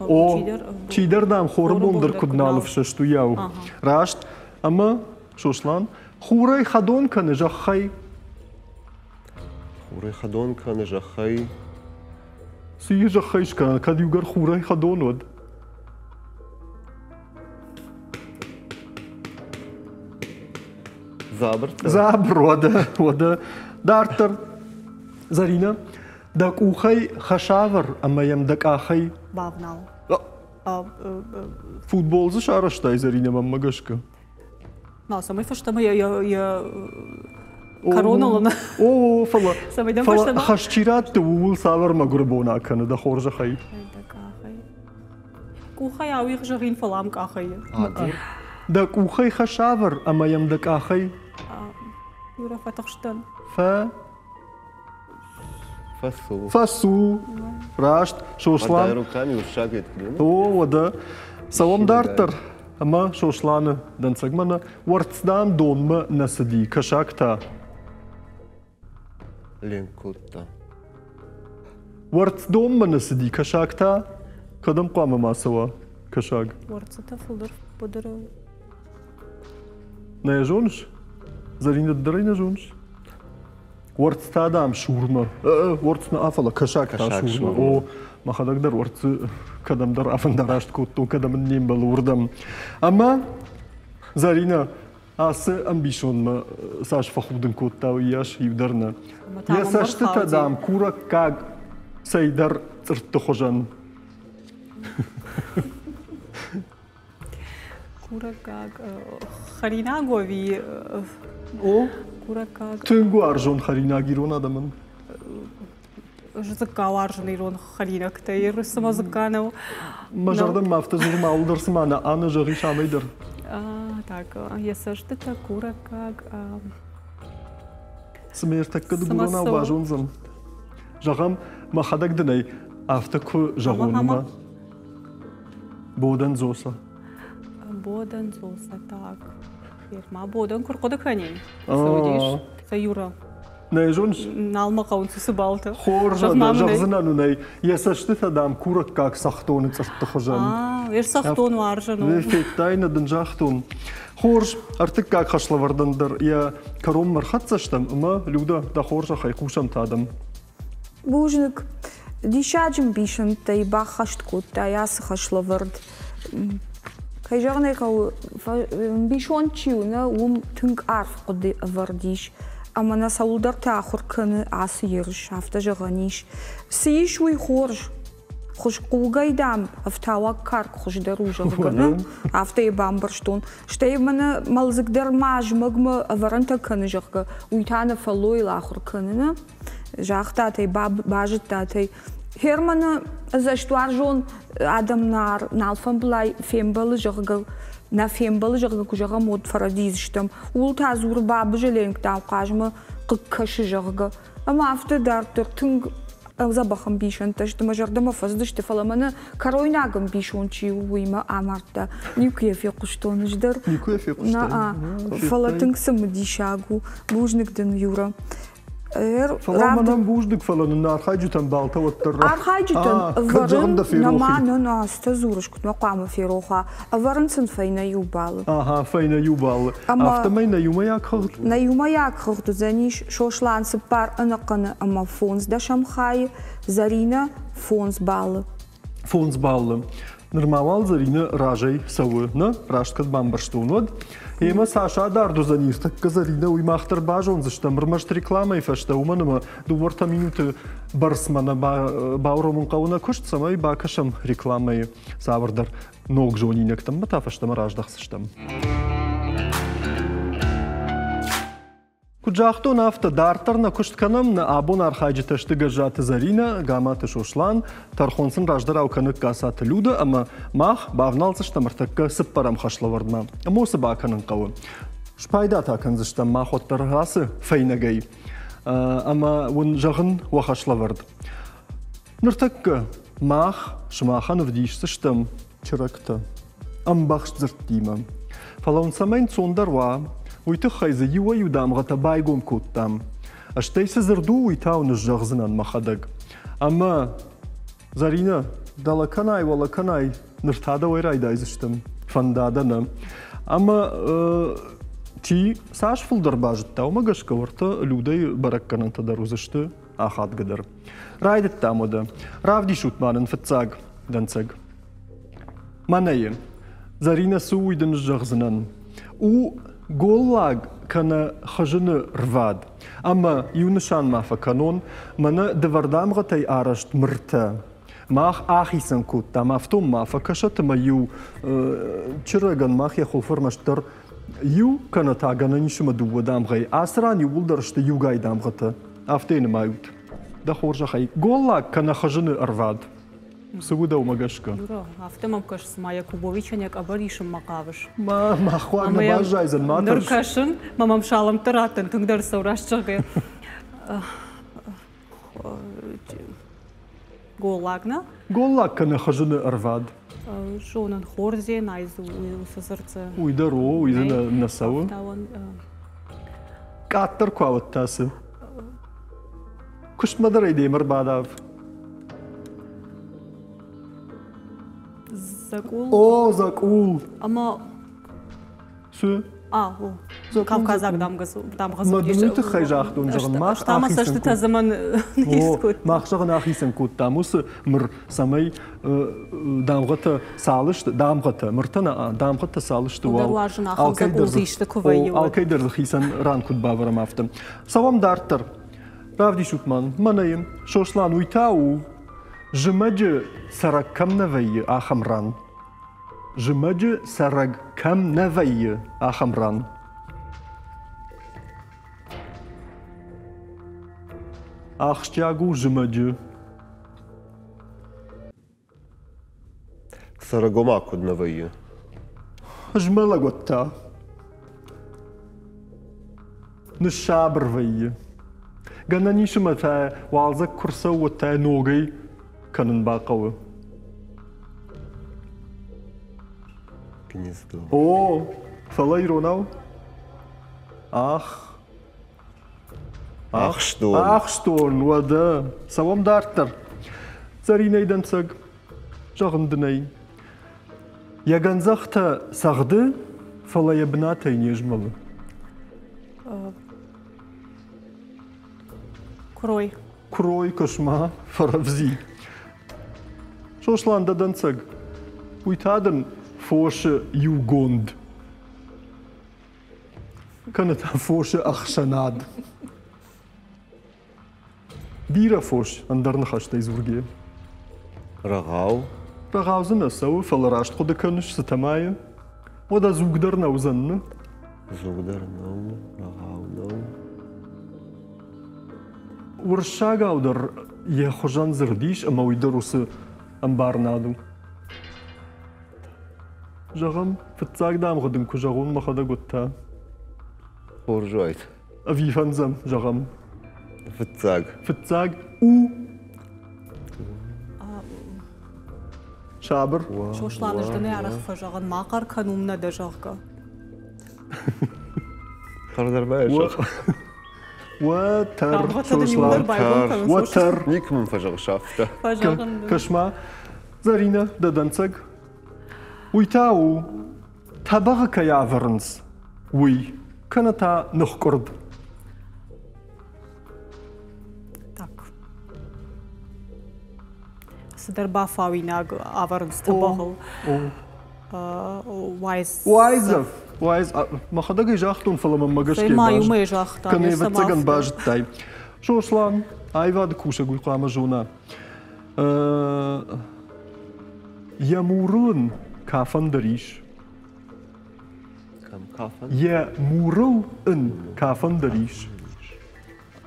О, чидӕр, дам, хоры бон дӕр куыд нал ӕфсӕст, уыйау. Раст. Ӕмӕ, Сослан, хурӕй хӕдон кӕны зӕххӕй. Хурӕй хӕдон кӕны зӕххӕй. Цы йӕ зӕххӕй скӕна, кӕд иугӕр хурӕй хӕдон уӕд? Дзабыртӕ? Дзабыр, уӕдӕ, уӕдӕ. Дарддӕр, Зӕринӕ, дӕ къухӕй хӕсавӕр ӕмӕ йӕм дӕ къахӕй бавнал. Футбол дзы сарӕзтай, Зӕринӕ, мӕнмӕ гӕсгӕ. Нал, цӕмӕй фӕстӕмӕ йӕ короныл ӕмӕ О, фӕлӕ, фӕлӕ хӕс чи радты, ууыл цавӕр мӕгуыры бон акӕны, дӕ хорзӕхӕй? Дӕ къахӕй. Къухӕй ауигъ зӕгъин, фӕлӕ ам къахӕй. Дӕ къухӕй хӕсавӕр ӕмӕ йӕм дӕ къахӕй. Юра, фӕтыхстӕн. Фӕ. Фӕцу. Фӕцу. Раст. Сослан. О, уӕдӕ. Цӕуӕм дарддӕр. Ӕмӕ Сосланы дӕнцӕгмӕ нӕ уӕрцдам донмӕ нӕ цыди, кӕсаг та. Ленк кодта. Уӕрцдонмӕ нӕ цыди, кӕсаг та кӕдӕм хъуамӕ ма цӕуа кӕсаг? Уӕрцытӕ фылдӕр быдыры. Нӕ йӕ зоныс? Зӕринӕ дӕр ӕй нӕ зоныс? Уӕрцц та, дам, сурмӕ. Уӕрцц нӕ, фӕлӕ кӕсаг та сурмӕ. О, мӕхӕдӕг дӕр уӕрццы кӕдӕмдӕр афӕндараст кодтон, кӕдӕм ын не мбӕлы, уырдӕм. Ӕмӕ Зӕринӕ ацы ӕмбисондмӕ цас фӕхудын кодта, уыйас иу дӕр нӕ. Йӕ цӕстытӕ, дам, курӕггаг цӕйдӕр цъыртты хуызӕн. Курӕггаг хӕринаг ӕви О, курӕггаг? Тынг уарзон хӕринаг ирон адӕмӕн. Дзыкка уарзын ирон хӕринӕгтӕ. Цыма дзыкка нӕу. Мӕ зӕрдӕмӕ афтӕ дзуры, ма дӕр цыма нӕ ӕнӕ зӕгъис амӕй дӕр. Так, йӕ цӕстытӕ курӕггаг. Цымӕ ӕртӕккӕ дыгуронау базондзӕн? Зӕгъӕм, мӕхӕдӕг дын ӕй афтӕ куы зӕгъон, ӕмӕ Бодӕн дзоса. Бодӕн дзоса, так. Ма бодӕн куы рхъуыды кӕнин, цы уыдис? Цы Юра? Нӕ зоныс? Нал мӕ хъӕуынц уыцы балтӕ. Хорз, зӕгъдзынӕн уын ӕй. Йӕ цӕстытӕ, дам, курӕггаг цӕхдоны цъыртты хуызӕн. Йе цӕхдон уарзын у. Федтай, нӕ дын загътон. Хорз, ӕртыккаг хӕслӕвӕрдӕн дӕр йӕ кӕронмӕ рхӕццӕ стӕм ӕмӕ, Люда, дӕ хорзӕхӕй хъусӕм та дӕм. Бузныг. Диссаджы мбисӕндтӕй баххӕст кодтай ацы хӕслӕвӕрд. Кӕй зӕгъын ӕй хъӕуы, мбисонд чи у, нӕ, уым тынг арф хъуыды ӕвӕрд ис. Ӕмӕ нӕ цӕуылдӕрты ахуыр кӕны ацы ерыс, афтӕ зӕгъӕн ис. Цы ис, уый хорз. Хуыз хъугӕй, дам, ӕфтауаг карк хуыздӕр у, зӕгъгӕ, нӕ? Афтӕ йӕ бамбӕрстон. Стӕй мӕнӕ мӕлдзыг дӕр ма зымӕгмӕ ӕвӕрӕнтӕ кӕны, зӕгъгӕ, уый та нӕ фӕллойыл ахуыр кӕны, нӕ? Загътат ӕй, базыдтат ӕй. Германы ӕдзӕстуарзон адӕм нал фӕмбылай фембӕлы, зӕгъгӕ, нӕ фембӕлы, зӕгъгӕ, куы зӕгъӕм, уӕд фӕрӕдийдзыстӕм. Ууыл та дзуры бабызы ленк, дам, хъазмӕ хъыг кӕсы, зӕгъгӕ. Ӕмӕ афтӕ дарддӕр тынг дзӕбӕх ӕмбисӕндтӕ сты, мӕ зӕрдӕмӕ фӕцыдысты, фӕлӕ мӕнӕ кӕройнаг ӕмбисонд чи у, уый мӕ амардта. Никуы йӕ фехъуыстон ӕз дӕр. Никуы йӕ фехъуыстай? Фӕлӕ тынг цымыдисаг у. Бузныг дын, Юра. Фӕлӕ мӕнӕн бузныг, фӕлӕ нын архайджытӕн балтӕ уӕддӕр Архайджытӕн ӕвӕрын нӕма нӕ азтӕ дзурыс, куыд мӕ хъуамӕ ферох уа. Ӕвӕрын сын фӕйнӕ иу баллы. Ага, фӕйнӕ иу баллы. Афтӕмӕй нӕ иумӕйаг хыгъд? Нӕ иумӕйаг хыгъд уыдзӕнис Сослан цыппар ӕнӕхъӕны ӕмӕ фондз дӕсӕм хайы, Зӕринӕ фондз баллы. Фондз баллы. Нырма уал Зӕринӕ разӕй цӕуы, нӕ? Раст кӕд бамбӕрстон, уӕд. Ӕмӕ цас адард уыдзӕни ӕртӕккӕ Зӕринӕ, уый мах дӕр базондзыстӕм ӕрмӕст рекламӕйы фӕстӕ, уымӕн ӕмӕ дыууӕртӕ минуты бӕрцмӕ нӕ бауромын хъӕуы нӕ куыст, цӕмӕй бакӕсӕм рекламӕйы цавӕрдӕр ног зонинӕгтӕм ӕмӕ та фӕстӕмӕ раздӕхдзыстӕм. Куыд загътон, афтӕ дарддӕр нӕ куыст кӕнӕм. Нӕ абон архайджытӕ сты Гӕззаты Зӕринӕ, Гаматы Сослан, тӕрхон сын раздӕрау кӕны Касаты Люда ӕмӕ мах бавналдзыстӕм ӕртӕккӕ цыппӕрӕм хӕслӕвӕрдмӕ. Ӕмӕ цы бакӕнын хъӕуы? Спайда та кӕндзыстӕм мах уӕддӕр ацы фӕйнӕгӕй. Ӕмӕ уын зӕгъын уӕ хӕслӕвӕрд. Ныртӕккӕ мах сымахӕн ӕвдисдзыстӕм чырӕгтӕ ӕмбӕхст дзырдтимӕ. Фӕлӕ уын цӕмӕй ӕнцондӕр уа, уый тыххӕй дзы иуӕй-иу дамгъӕтӕ байгом кодтам. Стӕй цы дзырд у, уый та уын зӕгъдзынӕн мӕхӕдӕг. Ӕмӕ, Зӕринӕ, дӕлӕ кӕнай, уӕлӕ кӕнай, ныр та дӕуӕй райдайдзыстӕм. Фӕнда дӕ нӕ. Ӕмӕ чи цас фылдӕр базыдта, уымӕ гӕсгӕ уӕртӕ Людӕйы бӕрӕггӕнӕнтӕ дӕр уыдзысты ахадгӕдӕр. Райдыдтам уӕдӕ. Равдисут ма нын фыццаг дӕнцӕг. Мӕнӕйы. Зӕринӕ цы у, уый дын зӕгъдзынӕн. У голлаг кӕнӕ хызыны рвад. Ӕмӕ иу нысан ма фӕкӕнон, мӕнӕ дывӕрдамгъӕтӕй арӕзт мыртӕ. Мах ахицӕн кодтам, афтон ма фӕкӕсӕт ӕмӕ иу чырӕгӕн мах йӕ хуылфы ӕрмӕстдӕр иу кӕнӕ та гӕнӕн ис ӕмӕ дыууӕ дамгъӕйы. Ацы ран иууылдӕр сты иугай дамгъӕтӕ. Афтӕ нымайут. Дӕ хорзӕхӕй, голлаг кӕнӕ хызыны ӕрвад. Цы у дӕумӕ гӕсгӕ? Юра, афтӕ мӕм кӕсы, цыма Якубовичӕн йӕ къӕбӕр исынмӕ хъавыс. Ма, мах хъуаг нӕ баззайдзӕн, ма Ныр кӕсын, мӕ мӕм салӕмттӕ раттын, тынгдӕр цӕу, раст зӕгъгӕ. Голлаг, нӕ? Голлаг кӕнӕ хызыны ӕрвад. Зонын, хордзен, ай дзы уыцы дзырдзы. Уый дӕр о, уый дзы нӕ цӕуы. Къаддӕр куы ауыдта цы? Куыстмӕ дӕр ӕй демӕ рбадав. Дзӕкъул. О, дзӕкъул. Ӕмӕ Цы? А, о. Кавказаг дамгъӕ Мӕ дын уый тыххӕй загътон, зӕгъын, мах цӕстытӕ зӕмӕн Мах, зӕгъын, ахицӕн кодтам уыцы мыр, цӕмӕй дамгъӕтӕ цал сты, дамгъӕтӕ, мыртӕ нӕ, дамгъӕтӕ цал сты, уал алкӕй дӕр дзы хицӕн ран куыд бавӕрӕм, афтӕ. Цӕуӕм дарддӕр. Равдисут мӕн, мӕнӕ йын, Сослан, уый та у, зымӕджы цӕрӕг кӕм нӕ вӕййы, ахӕм ран. Зымӕджы цӕрӕг кӕм нӕ вӕййы, ахӕм ран. Ахсджиаг у зымӕджы. Цӕрӕгома куыд нӕ вӕййы? Змӕлӕг уӕд та. Ныссабыр вӕййы. Гӕнӕн ис ӕмӕ та уалдзӕг куы рцӕуы, уӕд та ногӕй кӕнын бахъӕуы. Гнездо. О, фӕлӕ иронау? Ах. Ахстон. Ахстон, уӕдӕ. Цӕуӕм дарддӕр. Цӕринӕй дӕнцӕг, зӕгъын дын ӕй. Йӕ гӕндзӕхтӕ цӕгъды, фӕлӕ йӕ бынатӕй не змӕлы. Куырой. Куырой, кӕс-ма, фӕрӕвдзи. Сослан, дӕ дӕнцӕг. Уый та дын фосы иугонд. Кӕнӕ та фосы ӕхсӕнад. Бирӕ фос, ӕндӕр ныхӕстӕй дзургӕ. Рӕгъау. Рӕгъау дзы нӕ цӕуы, фӕлӕ раст хъуыды кӕныс, цы тӕмайы. Уӕдӕ дзуг дӕр нӕ уыдзӕн, ны? Дзуг дӕр нӕу, рӕгъау нӕу. Уырыссагау дӕр йӕ хуызӕн дзырд ис, ӕмӕ уый дӕр уыцы ӕмбарынад у. Зӕгъӕм, фыццаг дамгъы дын куы зӕгъон, мӕхӕдӕг уыд та. Хорз уайд. Ӕви фӕндзӕм, зӕгъӕм. Фыццаг. Фыццаг у. Сабыр. Сослан, ӕз дын арӕх фӕзӕгъын, ма хъӕр кӕн, уым нӕ дӕ, зӕгъгӕ. Хъӕрдӕр ма зӕгъ. Уӕтӕр, Сослан. Уӕтӕр. Никуы мын фӕзӕгъыс афтӕ. Кӕс-ма, Зӕринӕ, дӕ дӕнцӕг. Уый та у, тӕбӕгъы кӕй ӕвӕрынц, уый, кӕнӕ та ныхкъуырд. Так. Цыдӕр бафауинаг ӕвӕрынц тӕбӕгъыл. Уайдзӕф. Уайдз. Мӕхӕдӕг ӕй загътон, фӕлӕ мӕм гӕсгӕ ма иумӕ загъта. Кӕнӕ ӕвӕццӕгӕн базыдтай. Сослан, аивады кусӕг уый хъуамӕ зона. Йӕ мурыл ын кафӕн дӕр ис. Кӕм кафӕн? Йӕ мурыл ын кафӕн дӕр ис.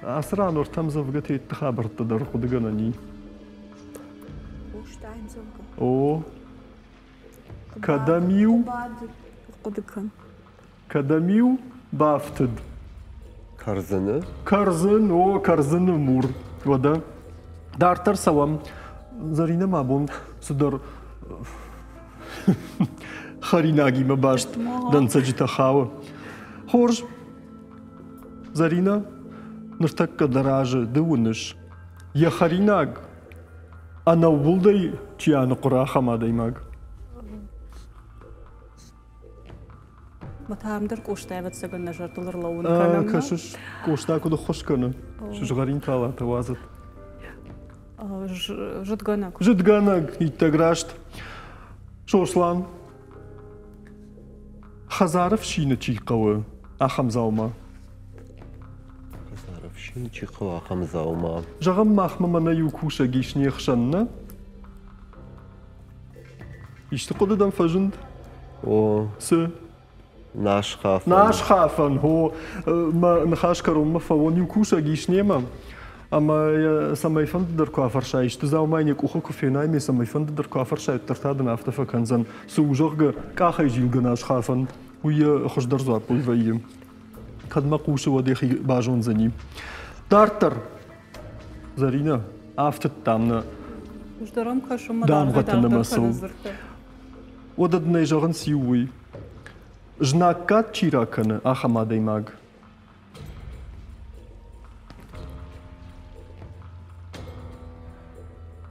Ацы ран ӕртӕ ӕмдзӕвгӕ тетты хабӕрттӕ дӕр хъуыдыгӕнӕн и. Къоста ӕмдзӕвгӕ. О. Кӕдӕм-иу хъуыды кӕн. Кӕдӕм-иу бафтыд? Кӕрдзыны? Кӕрдзын, о, кӕрдзыны мур. Уӕдӕ дарддӕр цӕуӕм. Зӕринӕ ма бон цыдӕр хӕринагимӕ баст дӕнцӕджытӕ хауы. Хорз. Зӕринӕ, ныртӕккӕ дӕ разы ды уыныс, йӕ хӕринаг ӕнӕууылдӕй чи аныхъуыра, ахӕм адӕймаг. Мӕ та ам дӕр Къоста, ӕвӕццӕгӕн, нӕ зӕрдыл ӕрлӕууын кӕнӕм. Кӕсыс, Къоста куыд ӕххуыс кӕны, сызгъӕрин талатӕ уадзӕд. Зыдгӕнӕг. Зыдгӕнӕг, иттӕг раст. Сослан, хӕдзары фсины чи хъӕуы, ахӕм дзаума. Хӕдзары фсины чи хъӕуы, ахӕм дзаума. Зӕгъӕм, махмӕ мӕнӕ иу кусӕг ис не хсӕн, нӕ? Исты хъуыды дӕм фӕзынд? О. Цы? Насхафӕн. Насхафӕн, хо. Мӕ ныхас кӕронмӕ фӕуон, иу кусӕг ис немӕ. Ӕмӕ йӕ цӕмӕйфӕнды дӕр куы афӕрса, исты дзаумайы йӕ къухы куы фенай, ме цӕмӕйфӕнды дӕр куы афӕрсай, уӕддӕр та дын афтӕ фӕкӕндзӕн. Цы у, зӕгъгӕ, къахӕй зилгӕ насхафӕн, уый йӕ хуыздӕр дзуапп уый вӕййы. Кӕд мӕ хъусы, уӕд йӕхи базондзӕни. Дарддӕр Зӕринӕ, афтыдтам нӕ дамгъӕты нымӕцыл. Уӕдӕ дын ӕй зӕгъынц иу уый. Знаггад чи ракӕны, ахӕм адӕймаг.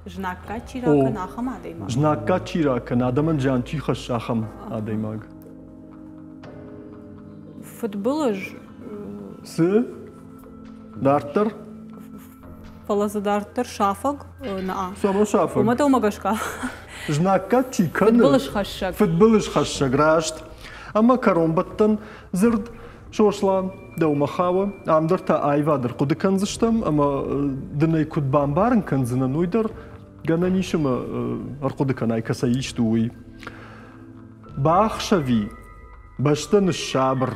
Знаггад чи ракӕны, ахӕм адӕймаг. Знаггад чи ракӕны, адӕмӕн зиан чи хӕссы, ахӕм адӕймаг. Фыдбылыз. Цы? Дарддӕр? Фӕлӕ дзы дарддӕр сафӕг наа. Цӕмӕн сафӕг? Уымӕ дӕумӕ гӕсгӕ. Знаггад чи кӕны? Фыдбылызхӕссӕг. Фыдбылызхӕссӕг, раст. Ӕмӕ кӕронбӕттӕн дзырд Сослан, дӕумӕ хауы. Ам дӕр та аивад ӕрхъуыды кӕндзыстӕм ӕмӕ дын ӕй куыд бамбарын кӕндзынӕн, уый дӕр гӕнӕн ис ӕмӕ ӕрхъуыды кӕнай, кӕцӕй ист у, уый. Бахсӕви, бӕстӕ ныссабыр,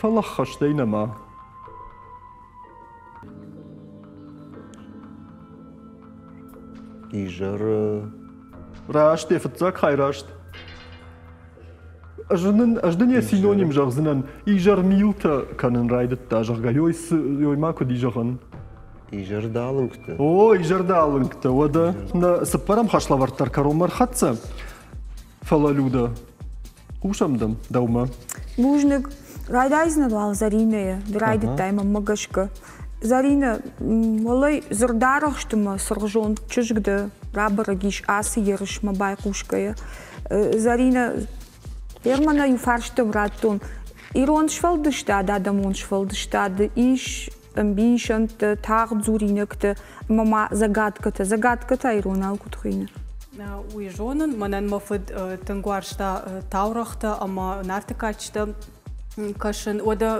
фӕлӕ ххӕстӕй нӕма. Изӕры. Раст, йӕ фыццаг хай раст. Ӕз дын йӕ синоним зӕгъдзынӕн, изӕрмилтӕ кӕнын райдыдта, зӕгъгӕ, ёй, ёй ма куыд и зӕгъӕн? Изӕрдалынгтӕ. О, изӕрдалынгтӕ. Уӕдӕ нӕ цыппӕрӕм хӕслӕвӕрд дӕр кӕронмӕ рхӕццӕ. Фӕлӕ, Людӕ, хъусӕм дӕм дӕумӕ. Бузныг. Райдайдзынӕн уал Зӕринӕйӕ. Ды райдыдтай мӕнмӕ гӕсгӕ. Зӕринӕ, уӕлӕй дзырдарӕхсты мӕ цыргъзонд чызг дӕ рабӕрӕг ис ацы ерысмӕ байхъусгӕйӕ. Зӕринӕ, Германӕ иу фарстӕм радтон. Ирон сфӕлдыстад, адӕмон сфӕлдыстады ис ӕмбисӕндтӕ, тагъд дзуринӕгтӕ ӕмӕ ма загадкӕтӕ. Загадкӕтӕ иронау куыд хуыйны? Уый зонын, мӕнӕн мӕ фыд тынг уарзта таурӕгътӕ ӕмӕ нарты кадджытӕ кӕсын. Уӕдӕ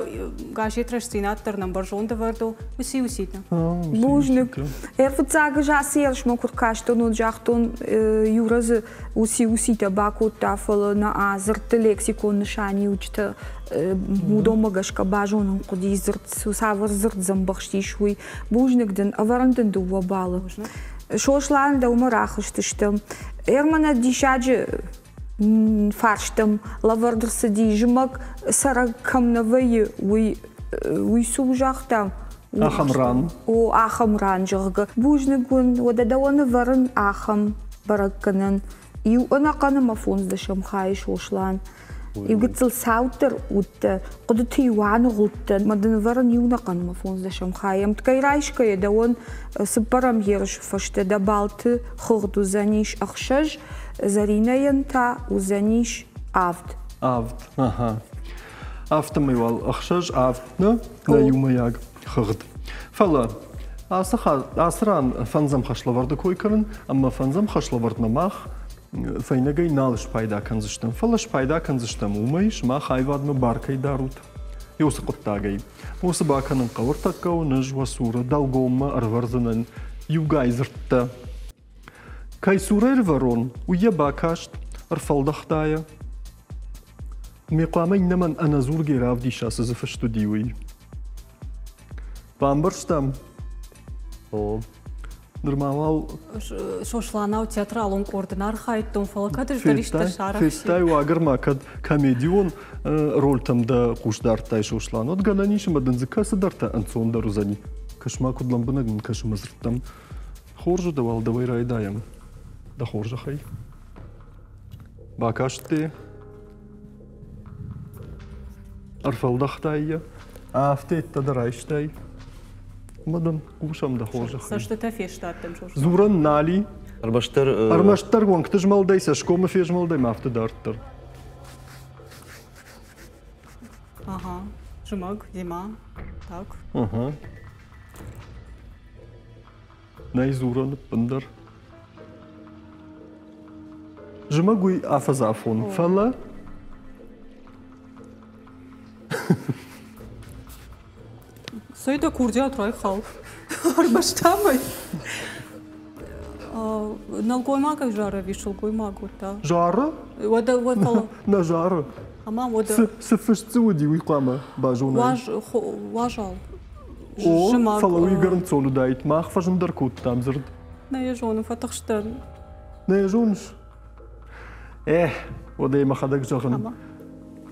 газет Рӕстдзинад дӕр нӕм бӕрзонд ӕвӕрд у. Уыци-уыцитӕ. Бузныг. Фыццаг ӕз ацы ерысмӕ куы ркастон, уӕд загътон, Юра дзы уыци-уыцитӕ бакодта, фӕлӕ нӕ дзырдты лексикон нысаниуджытӕ уыдонмӕ гӕсгӕ базонын хъуыди дзырд, цавӕр дзырд дзы ӕмбӕхст ис, уый. Бузныг дын, ӕвӕрын дын дыууӕ баллы. Сослан, дӕумӕ рахызтыстӕм. Эрмана диссаджы фарстӕм лӕвӕрд ӕрцыди, зымӕг цӕрӕг кӕм нӕ вӕййы, уый уый цы у загъта? Ахӕм ран. О, ахӕм ран, зӕгъгӕ. Бузныг уын, уӕдӕ дӕуӕн ӕвӕрын ахӕм бӕрӕггӕнӕн. Иу ӕнӕхъӕн ӕмӕ фондздӕсӕм хайы Сослан. Иу гыццыл цауддӕр уыдтӕ, хъуыдыты-иу аныгъуылдтӕн, мӕ дын ӕвӕрын иу ӕнӕхъӕн ӕмӕ фондздӕсӕм хайы. Ӕмткӕй райсгӕйӕ дӕуӕн цыппӕрӕм ерысы фӕстӕ дӕ балты хыгъд уыдзӕнис ӕхсӕз, Зӕринӕйӕн та уыдзӕнис авд. Авд, аха. Афтӕмӕй уал ӕхсӕз, авд нӕ, нӕ иумӕйаг хыгъд. Фӕлӕ ацы, ацы ран фӕндзӕм хӕслӕвӕрды кой кӕнын, ӕмӕ фӕндзӕм хӕслӕвӕрдмӕ мах фӕйнӕгӕй нал спайда кӕндзыстӕм, фӕлӕ спайда кӕндзыстӕм уымӕй, сымах аивадмӕ бар кӕй дарут, уыцы хъуыддагӕй. Уыцы бакӕнын хъӕуы ӕртӕккӕ уын ӕз уӕ цуры дӕлгоммӕ ӕрвӕрдзынӕн иугай дзырдтӕ. Кӕй цурӕй ӕрвӕрон, уый йӕ бакаст, ӕрфӕлдӕхта йӕ. Ме хъуамӕ иннӕмӕн ӕнӕдзургӕ равдиса, цы дзы фыст уыди, уый. Бамбӕрстам? О. Нырма уал... Сосланау театралон къорды нӕ архайдтон, фӕлӕ кӕд ӕз дӕр исты сарӕхсин. Федтай уагӕр кӕд комедион рольтӕм дӕ хъус дардтай, Сослан, уӕд гӕнӕн ис ӕмӕ дын дзы кӕцыдӕртӕ ӕнцондӕр уыдзӕни. Кӕс-ма, куыд лӕмбынӕг мын кӕсы мӕ дзырдтӕм. Хорз у дӕ уал дӕуӕй райдайӕм. Дӕ хорзӕхӕй. Бакастте. Ӕрфӕлдӕхтай йӕ. Афтӕ ӕддӕ райстай. Ӕмӕ дын хъусӕм дӕ хорзӕхӕй. Цӕстытӕ фестадтӕн, Сослан. Дзурӕн нал и. Ӕрмӕстдӕр Ӕрмӕстдӕр уӕнгты змӕлдӕй, цӕсгомы фезмӕлдӕй ма афтӕ дарддӕр. Ага. Зымӕг, зима. Так. Ага. Нӕй дзурӕн ӕппындӕр. Зымӕг уый афӕдзафон, фӕлӕ Цӕй дӕ курдиат райхал. Ӕрмӕстӕмӕй. Нӕлгоймагӕй зары ӕви сылгоймаг уыдта? Зары? Уӕдӕ уӕд фӕлӕ. Нӕ зары. Ӕмӕ уӕдӕ. Цы фыст дзы уыди, уый хъуамӕ базонай. Уазал. О, фӕлӕ уый гӕрнцон уыдаид. Мах фӕзындӕр кодтам дзырд. Нӕ йӕ зонын, фӕтыхстӕн. Нӕ йӕ зоныс? Эх, уӕдӕ мӕхӕдӕг зӕгъын.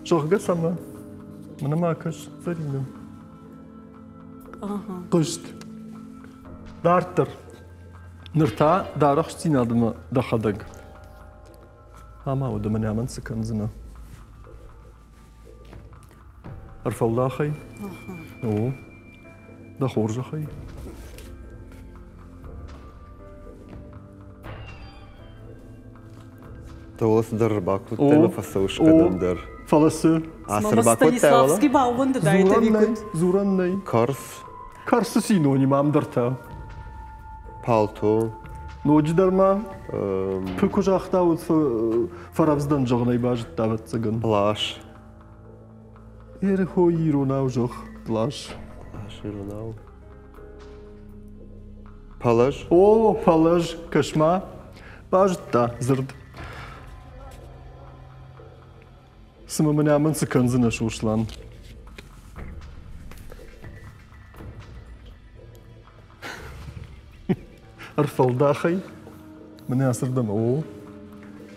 Зӕгъгӕ цӕмӕ? Мӕнӕ ма кӕс, Зӕринӕ. Хъызт. Дарддӕр. Ныр та дӕ арӕхстдзинадмӕ дӕхӕдӕг. Ӕмӕ уӕдӕ мӕнӕ мӕн цы кӕндзынӕ? Ӕрфӕлдахӕй? О, дӕ хорзӕхӕй. Дӕуыл цыдӕр ӕрбакодтай ӕмӕ фӕцӕуыс кӕдӕмдӕр. Фӕлӕ цы? Ацы рбакодтай уӕлӕ? Станиславский баууӕндыдаид ӕви куыд? Дзурӕн нӕй. Кӕрц. Кӕрцы синоним ам дӕр та. Палто. Ноджыдӕр ма пы куы загъта, уӕд фӕрӕвдздӕн зӕгъынӕй базыдта, ӕвӕццӕгӕн. Плащ. Эрхо иронау зӕгъ, плащ. Плащ иронау. Пӕлӕз? О, пӕлӕз, кӕс-ма. Базыдта дзырд. Цымӕ мын амын цы кӕндзынӕ, Сослан? Ӕрфӕлдахӕй. Мӕнӕ ацырдӕм, о.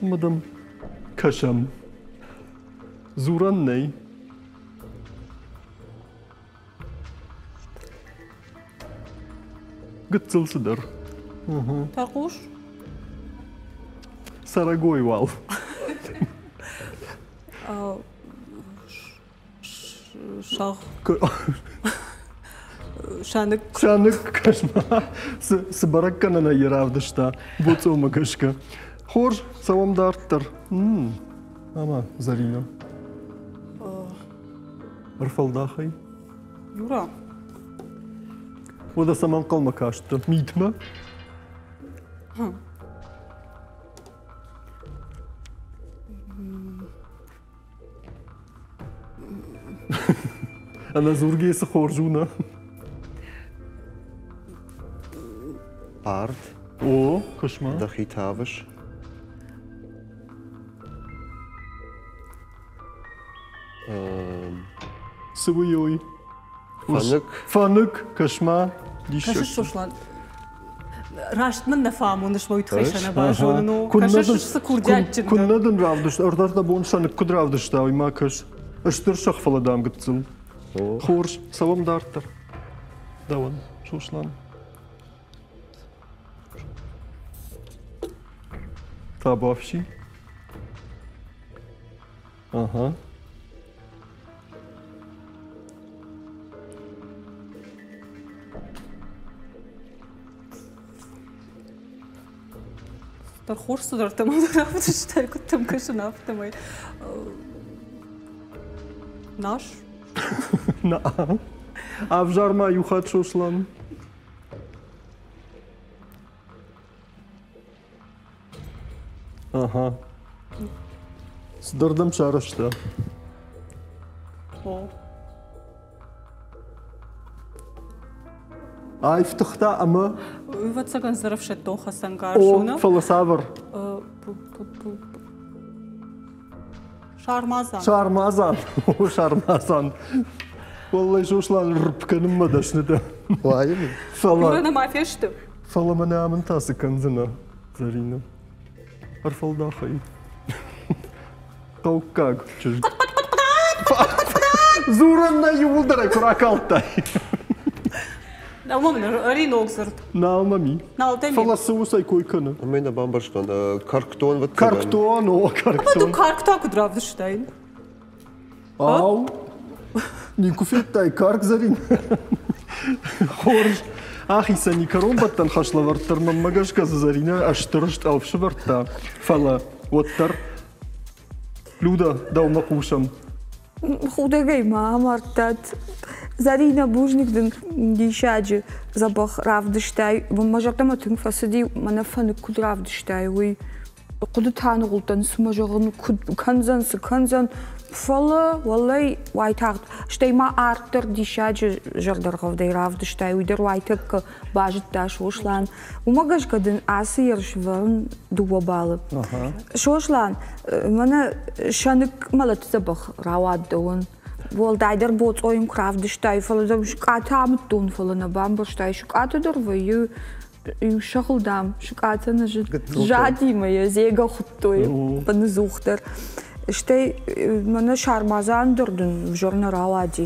Ӕмӕ дӕм кӕсӕм. Дзурӕн нӕй. Гыццыл цыдӕр. Тӕрхъус? Цӕрӕгой уал. Сӕгъ. Сӕныкк. Сӕныкк, кӕс-ма, цы бӕрӕггӕнӕнӕй йӕ равдыста боцъомӕ гӕсгӕ. Хорз, цӕуӕм дарддӕр. Ӕмӕ Зӕринӕ. Ӕрфӕлдахӕй. Юра. Уӕдӕ цӕмӕ ӕнхъӕлмӕ кастӕ? Митмӕ? Ӕнӕдзургӕ цы хорз у, нӕ? Арт. О, кӕс-ма. Дӕхи тавыс. Цы у ой? Фӕнык. Фӕнык, кӕс-ма. Кӕсыс, Сослан, раст мын нӕ фӕамоныс, уый тыххӕй сӕ нӕ базонын. Кӕсыс, цы курдиатджын дӕ. Куыннӕ дын равдыст, ӕрдӕрдӕ бон сӕныкк куыд равдыста, уый ма кӕс. Стыр сӕгъ, фӕлӕ дам гыццыл. Хорз, цӕуӕм дарддӕр. Дӕуӕн, Сослан. Табуафси. Ага. Дӕр хорз цыдӕртӕ мӕм равдыстай, куыд дӕм кӕсын, афтӕмӕй. Наш? На. Ӕвзар ма иу хатт, Сослан. Ага. Цыдӕр дӕм сарӕзта. О. Аифтыгъта ӕмӕ... Ӕвӕццӕгӕн зӕрӕфсӕддон хӕцӕнгарз О, у, нӕ? фӕлӕ цавӕр? Сармадзан. Сармадзан. О, сармадзан. Уӕллӕй, Сослан рып кӕнынмӕ дӕсны дӕ. Уайы мын. Фӕлӕ... Юра, нӕма фесты? Фӕлӕ мӕнӕ амын та цы кӕндзынӕ, Зӕринӕ? Ӕрфӕлдахай. Хъӕуккаг чызг. Дзурӕн нӕ иууылдӕр ӕй куы ракалдтай. Нал мӕм ӕри ног дзырд. Нал мӕм и. Нал дӕм и. Фӕлӕ цы усӕй кой кӕны? Ӕмӕ нӕ бамбӕрстон. Кӕркдон вӕццӕгӕн. Кӕркдон, о, кӕркдон. Ӕмӕ ду карк та куыд равдыстай? Ау, никуы федтай карк, Зӕрин? Хорз. Ахицӕн и кӕронбӕттӕн хӕслӕвӕрд дӕр мӕнмӕ гӕсгӕ дзы Зӕринӕ стыр стъӕлф сӕвӕрдта, фӕлӕ уӕддӕр Люда, дӕумӕ хъусӕм. Худӕгӕй ма амардтат. Зӕринӕ, бузныг дын диссаджы дзӕбӕх равдыстай. Мӕ зӕрдӕмӕ тынг фӕцыди, мӕнӕ фӕнык куыд равдыстай, уый. Хъуыдытӕ аныгъуылдтӕн, цымӕ зӕгъын, куыд кӕндзӕн, цы кӕндзӕн. Фӕлӕ, уӕллӕй, уайтагъд. Стӕй ма арт дӕр диссаджы зӕрдӕргъӕвдӕй равдыстай, уый дӕр уайтӕккӕ базыдта Сослан. Уымӕ гӕсгӕ дын ацы ерыс вӕрын 2 баллы. Сослан, мӕнӕ сӕныкк мӕлӕт дзӕбӕх рауад дӕуӕн. Уӕлдайдӕр боцъо йын куы равдыстай, фӕлӕ дӕм сыкъатӕ амыдтон, фӕлӕ нӕ бамбӕрстай, сыкъатӕ дӕр вӕййы иу сӕгъыл, дам, сыкъатӕ нӕ задимӕ йӕ зегӕ хуыдтой ӕппыныдзухдӕр. Стӕй мӕнӕ сармадзан дӕр дын ӕвзӕр нӕ рауади.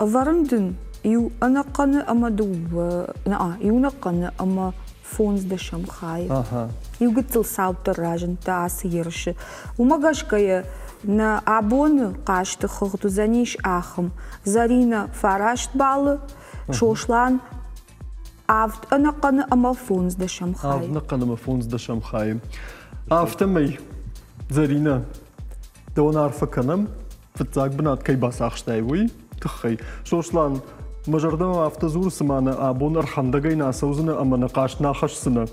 Ӕвӕрын дын иу ӕнӕхъӕны ӕмӕ дыууӕ, иу ӕнӕхъӕны ӕмӕ фондздӕсӕм хайы. Иу гыццыл цауддӕр разындтӕ ацы ерысы. Уымӕ гӕсгӕ йӕ нӕ абоны хъазты хыгъд уыдзӕнис ахӕм. Зӕринӕ 9 баллы, Сослан 7 ӕнӕхъӕны ӕмӕ фондздӕсӕм хайы. 7 ӕнӕхъӕн ӕмӕ фондздӕсӕм хайы. Афтӕмӕй, Зӕринӕ, дӕуӕн арфӕ кӕнӕм. Фыццаг бынат кӕй бацахстай, уый тыххӕй. Сослан, мӕ зӕрдӕмӕ афтӕ дзуры, цыма нӕ абон ӕрхӕндӕгӕй нӕ ацӕудзынӕ ӕмӕ нӕ хъаст нӕ ахӕсдзынӕ.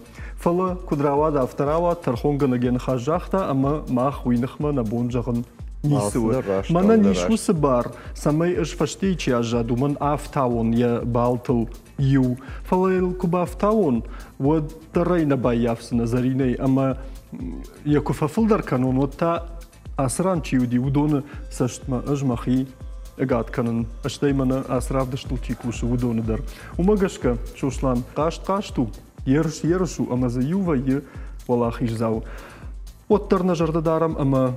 Фӕлӕ, куыд рауад, афтӕ рауад, тӕрхонгӕнӕг йӕ ныхас загъта ӕмӕ мах уый ныхмӕ нӕ бон зӕгъын ницы у. Мӕнӕн ис уыцы бар, цӕмӕй ӕз фӕстейы чи аззад, уымӕн афтауон йӕ балтыл иу. Фӕлӕ йыл куы бафтауон, уӕд дӕр ӕй нӕ баййафдзынӕ Зӕринӕй ӕмӕ йӕ куы фӕфылдӕр кӕнон, уӕд та ацы ран чи уыди, уыдоны цӕстмӕ ӕз мӕхи ӕгад кӕнын, стӕй мӕнӕ ацы равдыстыл чи кусы, уыдоны дӕр. Уымӕ гӕсгӕ, Сослан, хъазт хъазт у, ерыс ерыс у ӕмӕ дзы иу вӕййы уӕлахиздзау. Уӕддӕр нӕ зӕрдӕ дарӕм ӕмӕ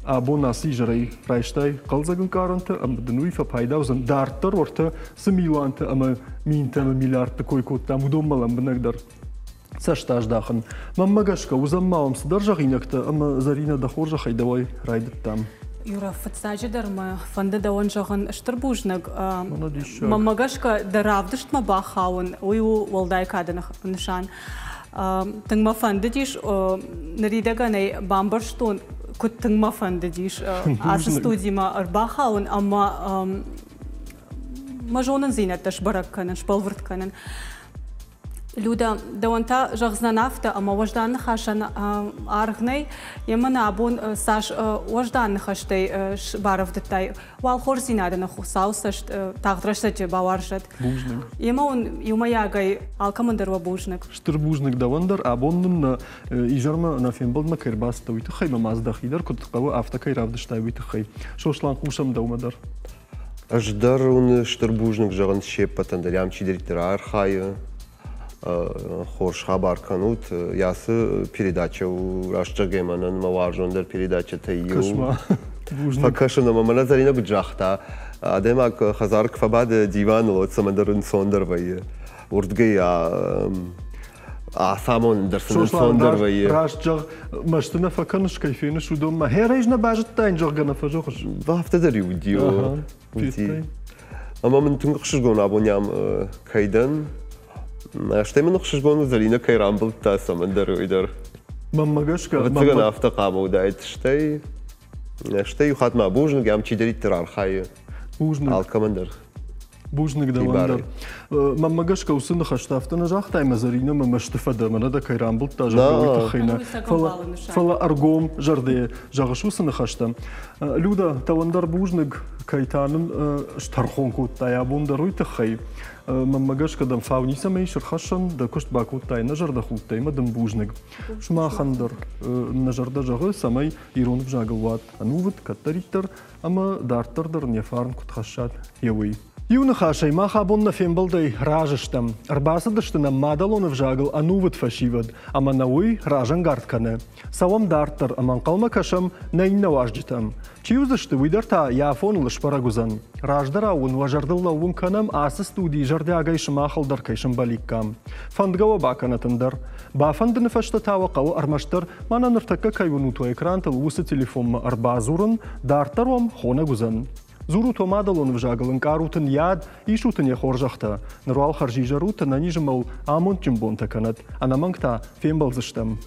абон ацы изӕрӕй райстай хъӕлдзӕг ӕнкъарӕнтӕ ӕмӕ дын уый фӕпайда уыдзӕн дарддӕр уӕртӕ цы милуантӕ ӕмӕ минтӕ ӕмӕ миллиардты кой кодтам, уыдонмӕ лӕмбынӕгдӕр цӕст аздахын. Мӕнмӕ гӕсгӕ, уыдзӕн ма уӕм цыдӕр зӕгъинӕгтӕ ӕмӕ Зӕринӕ дӕ хорзӕхӕй дӕуӕй райдыдтам. Юра, фыццаджыдӕр мӕ фӕнды дӕуӕн зӕгъын стыр бузныг. Мӕнмӕ гӕсгӕ, дӕ равдыстмӕ бахауын, уый у уӕлдай кады нысан. Тынг мӕ фӕндыдис, ныридӕгӕн ӕй бамбӕрстон, куыд тынг мӕ фӕндыдис ацы студимӕ ӕрбахауын ӕмӕ мӕ зонындзинӕдтӕ сбӕрӕг кӕнын, сбӕлвырд кӕнын. Люда, дӕуӕн та зӕгъдзынӕн афтӕ, ӕмӕ уӕздан ныхасӕн аргъ нӕй. Емӕ нӕ абон цас уӕздан ныхӕстӕй барӕвдыдтай, уал хорздзинады нӕ Хуыцауы цӕст тагъд рӕстӕджы бауарзӕд. Бузныг. Емӕ уын иумӕйагӕй алкӕмӕн дӕр уӕ бузныг. Стыр бузныг дӕуӕн дӕр. Абон нын нӕ изӕрмӕ нӕ фембӕлдмӕ кӕй ӕрбацыдтӕ, уый тыххӕй мӕ ма дӕхи дӕр куыд хъӕуы, афтӕ кӕй равдыстай, уый тыххӕй. Сослан, хъусӕм дӕумӕ дӕр. Ӕз дӕр уын стыр бузныг зӕгъын се ппӕтӕн дӕр, ам чидӕриддӕр архайы, хорз хабар кӕнут. Ацы передачӕ у раст зӕгъгӕ мӕнӕн мӕ уарзондӕр передачӕтӕй иу. Фӕкӕсын ӕмӕ мӕнӕ Зӕринӕ куыд загъта, адӕймаг хӕдзары куы фӕбады диваныл, уӕд цӕмӕндӕр ӕнцондӕр вӕййы. Уырдгӕй ацамонын дӕр сын ӕнцондӕр вӕййы. Раст зӕгъ, мӕсты нӕ фӕкӕныс, кӕй феныс, уыдонмӕ. Хӕрӕй нӕ базыдтаин, зӕгъгӕ, нӕ фӕзӕгъыс. Афтӕ дӕр иу уыди. Ӕмӕ мын тынг ӕхсызгон абон ам кӕй дӕн. Стӕй мын ӕхсызгон у, Зӕринӕ кӕй рамбылдта цӕмӕндӕр, уый дӕр. Мӕнмӕ гӕсгӕ... Ӕвӕццӕгӕн афтӕ хъуамӕ уыдаид. Стӕй, стӕй иу хатт ма бузныг, ам чидӕриддӕр архайы. Бузныг. Алкӕмӕн дӕр. Бузныг дӕуӕн дӕр. Мӕнмӕ гӕсгӕ уыцы ныхӕстӕ афтӕ нӕ загътай, мӕ Зӕринӕ мӕ мӕсты фӕдӕ, мӕнӕ дӕ кӕй рамбылдта, зӕгъгӕ, уый тыххӕй нӕ. Фӕлӕ, фӕлӕ ӕргом зӕрдӕйы зӕгъыс уыцы ныхӕстӕ. Люда, дӕуӕн дӕр бузныг, кӕй та нын стӕрхон кодтай абон дӕр уый тыххӕй. Мӕнмӕ гӕсгӕ дӕм фау ницӕмӕ ис ӕрхӕссӕн, дӕ куыст бакодтай нӕ зӕрдӕхудтӕй ӕмӕ дын бузныг. Сымахӕн дӕр нӕ зӕрдӕ зӕгъы, цӕмӕй ирон ӕвзагыл уат ӕнувыд кӕддӕриддӕр ӕмӕ дарддӕр дӕр не фарн куыд хӕссат, йе уый. Иу ныхасӕй мах абон нӕ фембӕлдӕй разы стӕм. Ӕрбацыдысты нӕм мадӕлон ӕвзагыл ӕнувыд фӕсивӕд, ӕмӕ нӕ уый разӕнгард кӕны. Цӕуӕм дарддӕр ӕмӕ ӕнхъӕлмӕ кӕсӕм нӕ иннӕ уазджытӕм. Чи уыдзысты, уый дӕр та йӕ афоныл сбӕрӕг уыдзӕн. Раздӕрау уын уӕ зӕрдыл лӕууын кӕнӕм, ацы студийы зӕрдиагӕй сымахыл дӕр кӕй сӕмбӕликкам. Фӕндгӕ уӕ бакӕнӕт ӕндӕр. Бафӕндыны фӕстӕ та уӕ хъӕуы ӕрмӕстдӕр мӕнӕ ныртӕккӕ кӕй уынут уӕ экрантыл, уыцы телефонмӕ ӕрбадзурын, дарддӕр уӕм хонӕг уыдзӕн. Дзурут уӕ мадӕлон ӕвзагыл, ӕнкъарут ын йӕ ад, исут ын йӕ хорзӕхтӕ. Ныр уал хӕрзизӕр ут, ӕнӕнизы мыл амондджын бонтӕ кӕнӕд. Ӕнӕмӕнг та фембӕлдзыстӕм.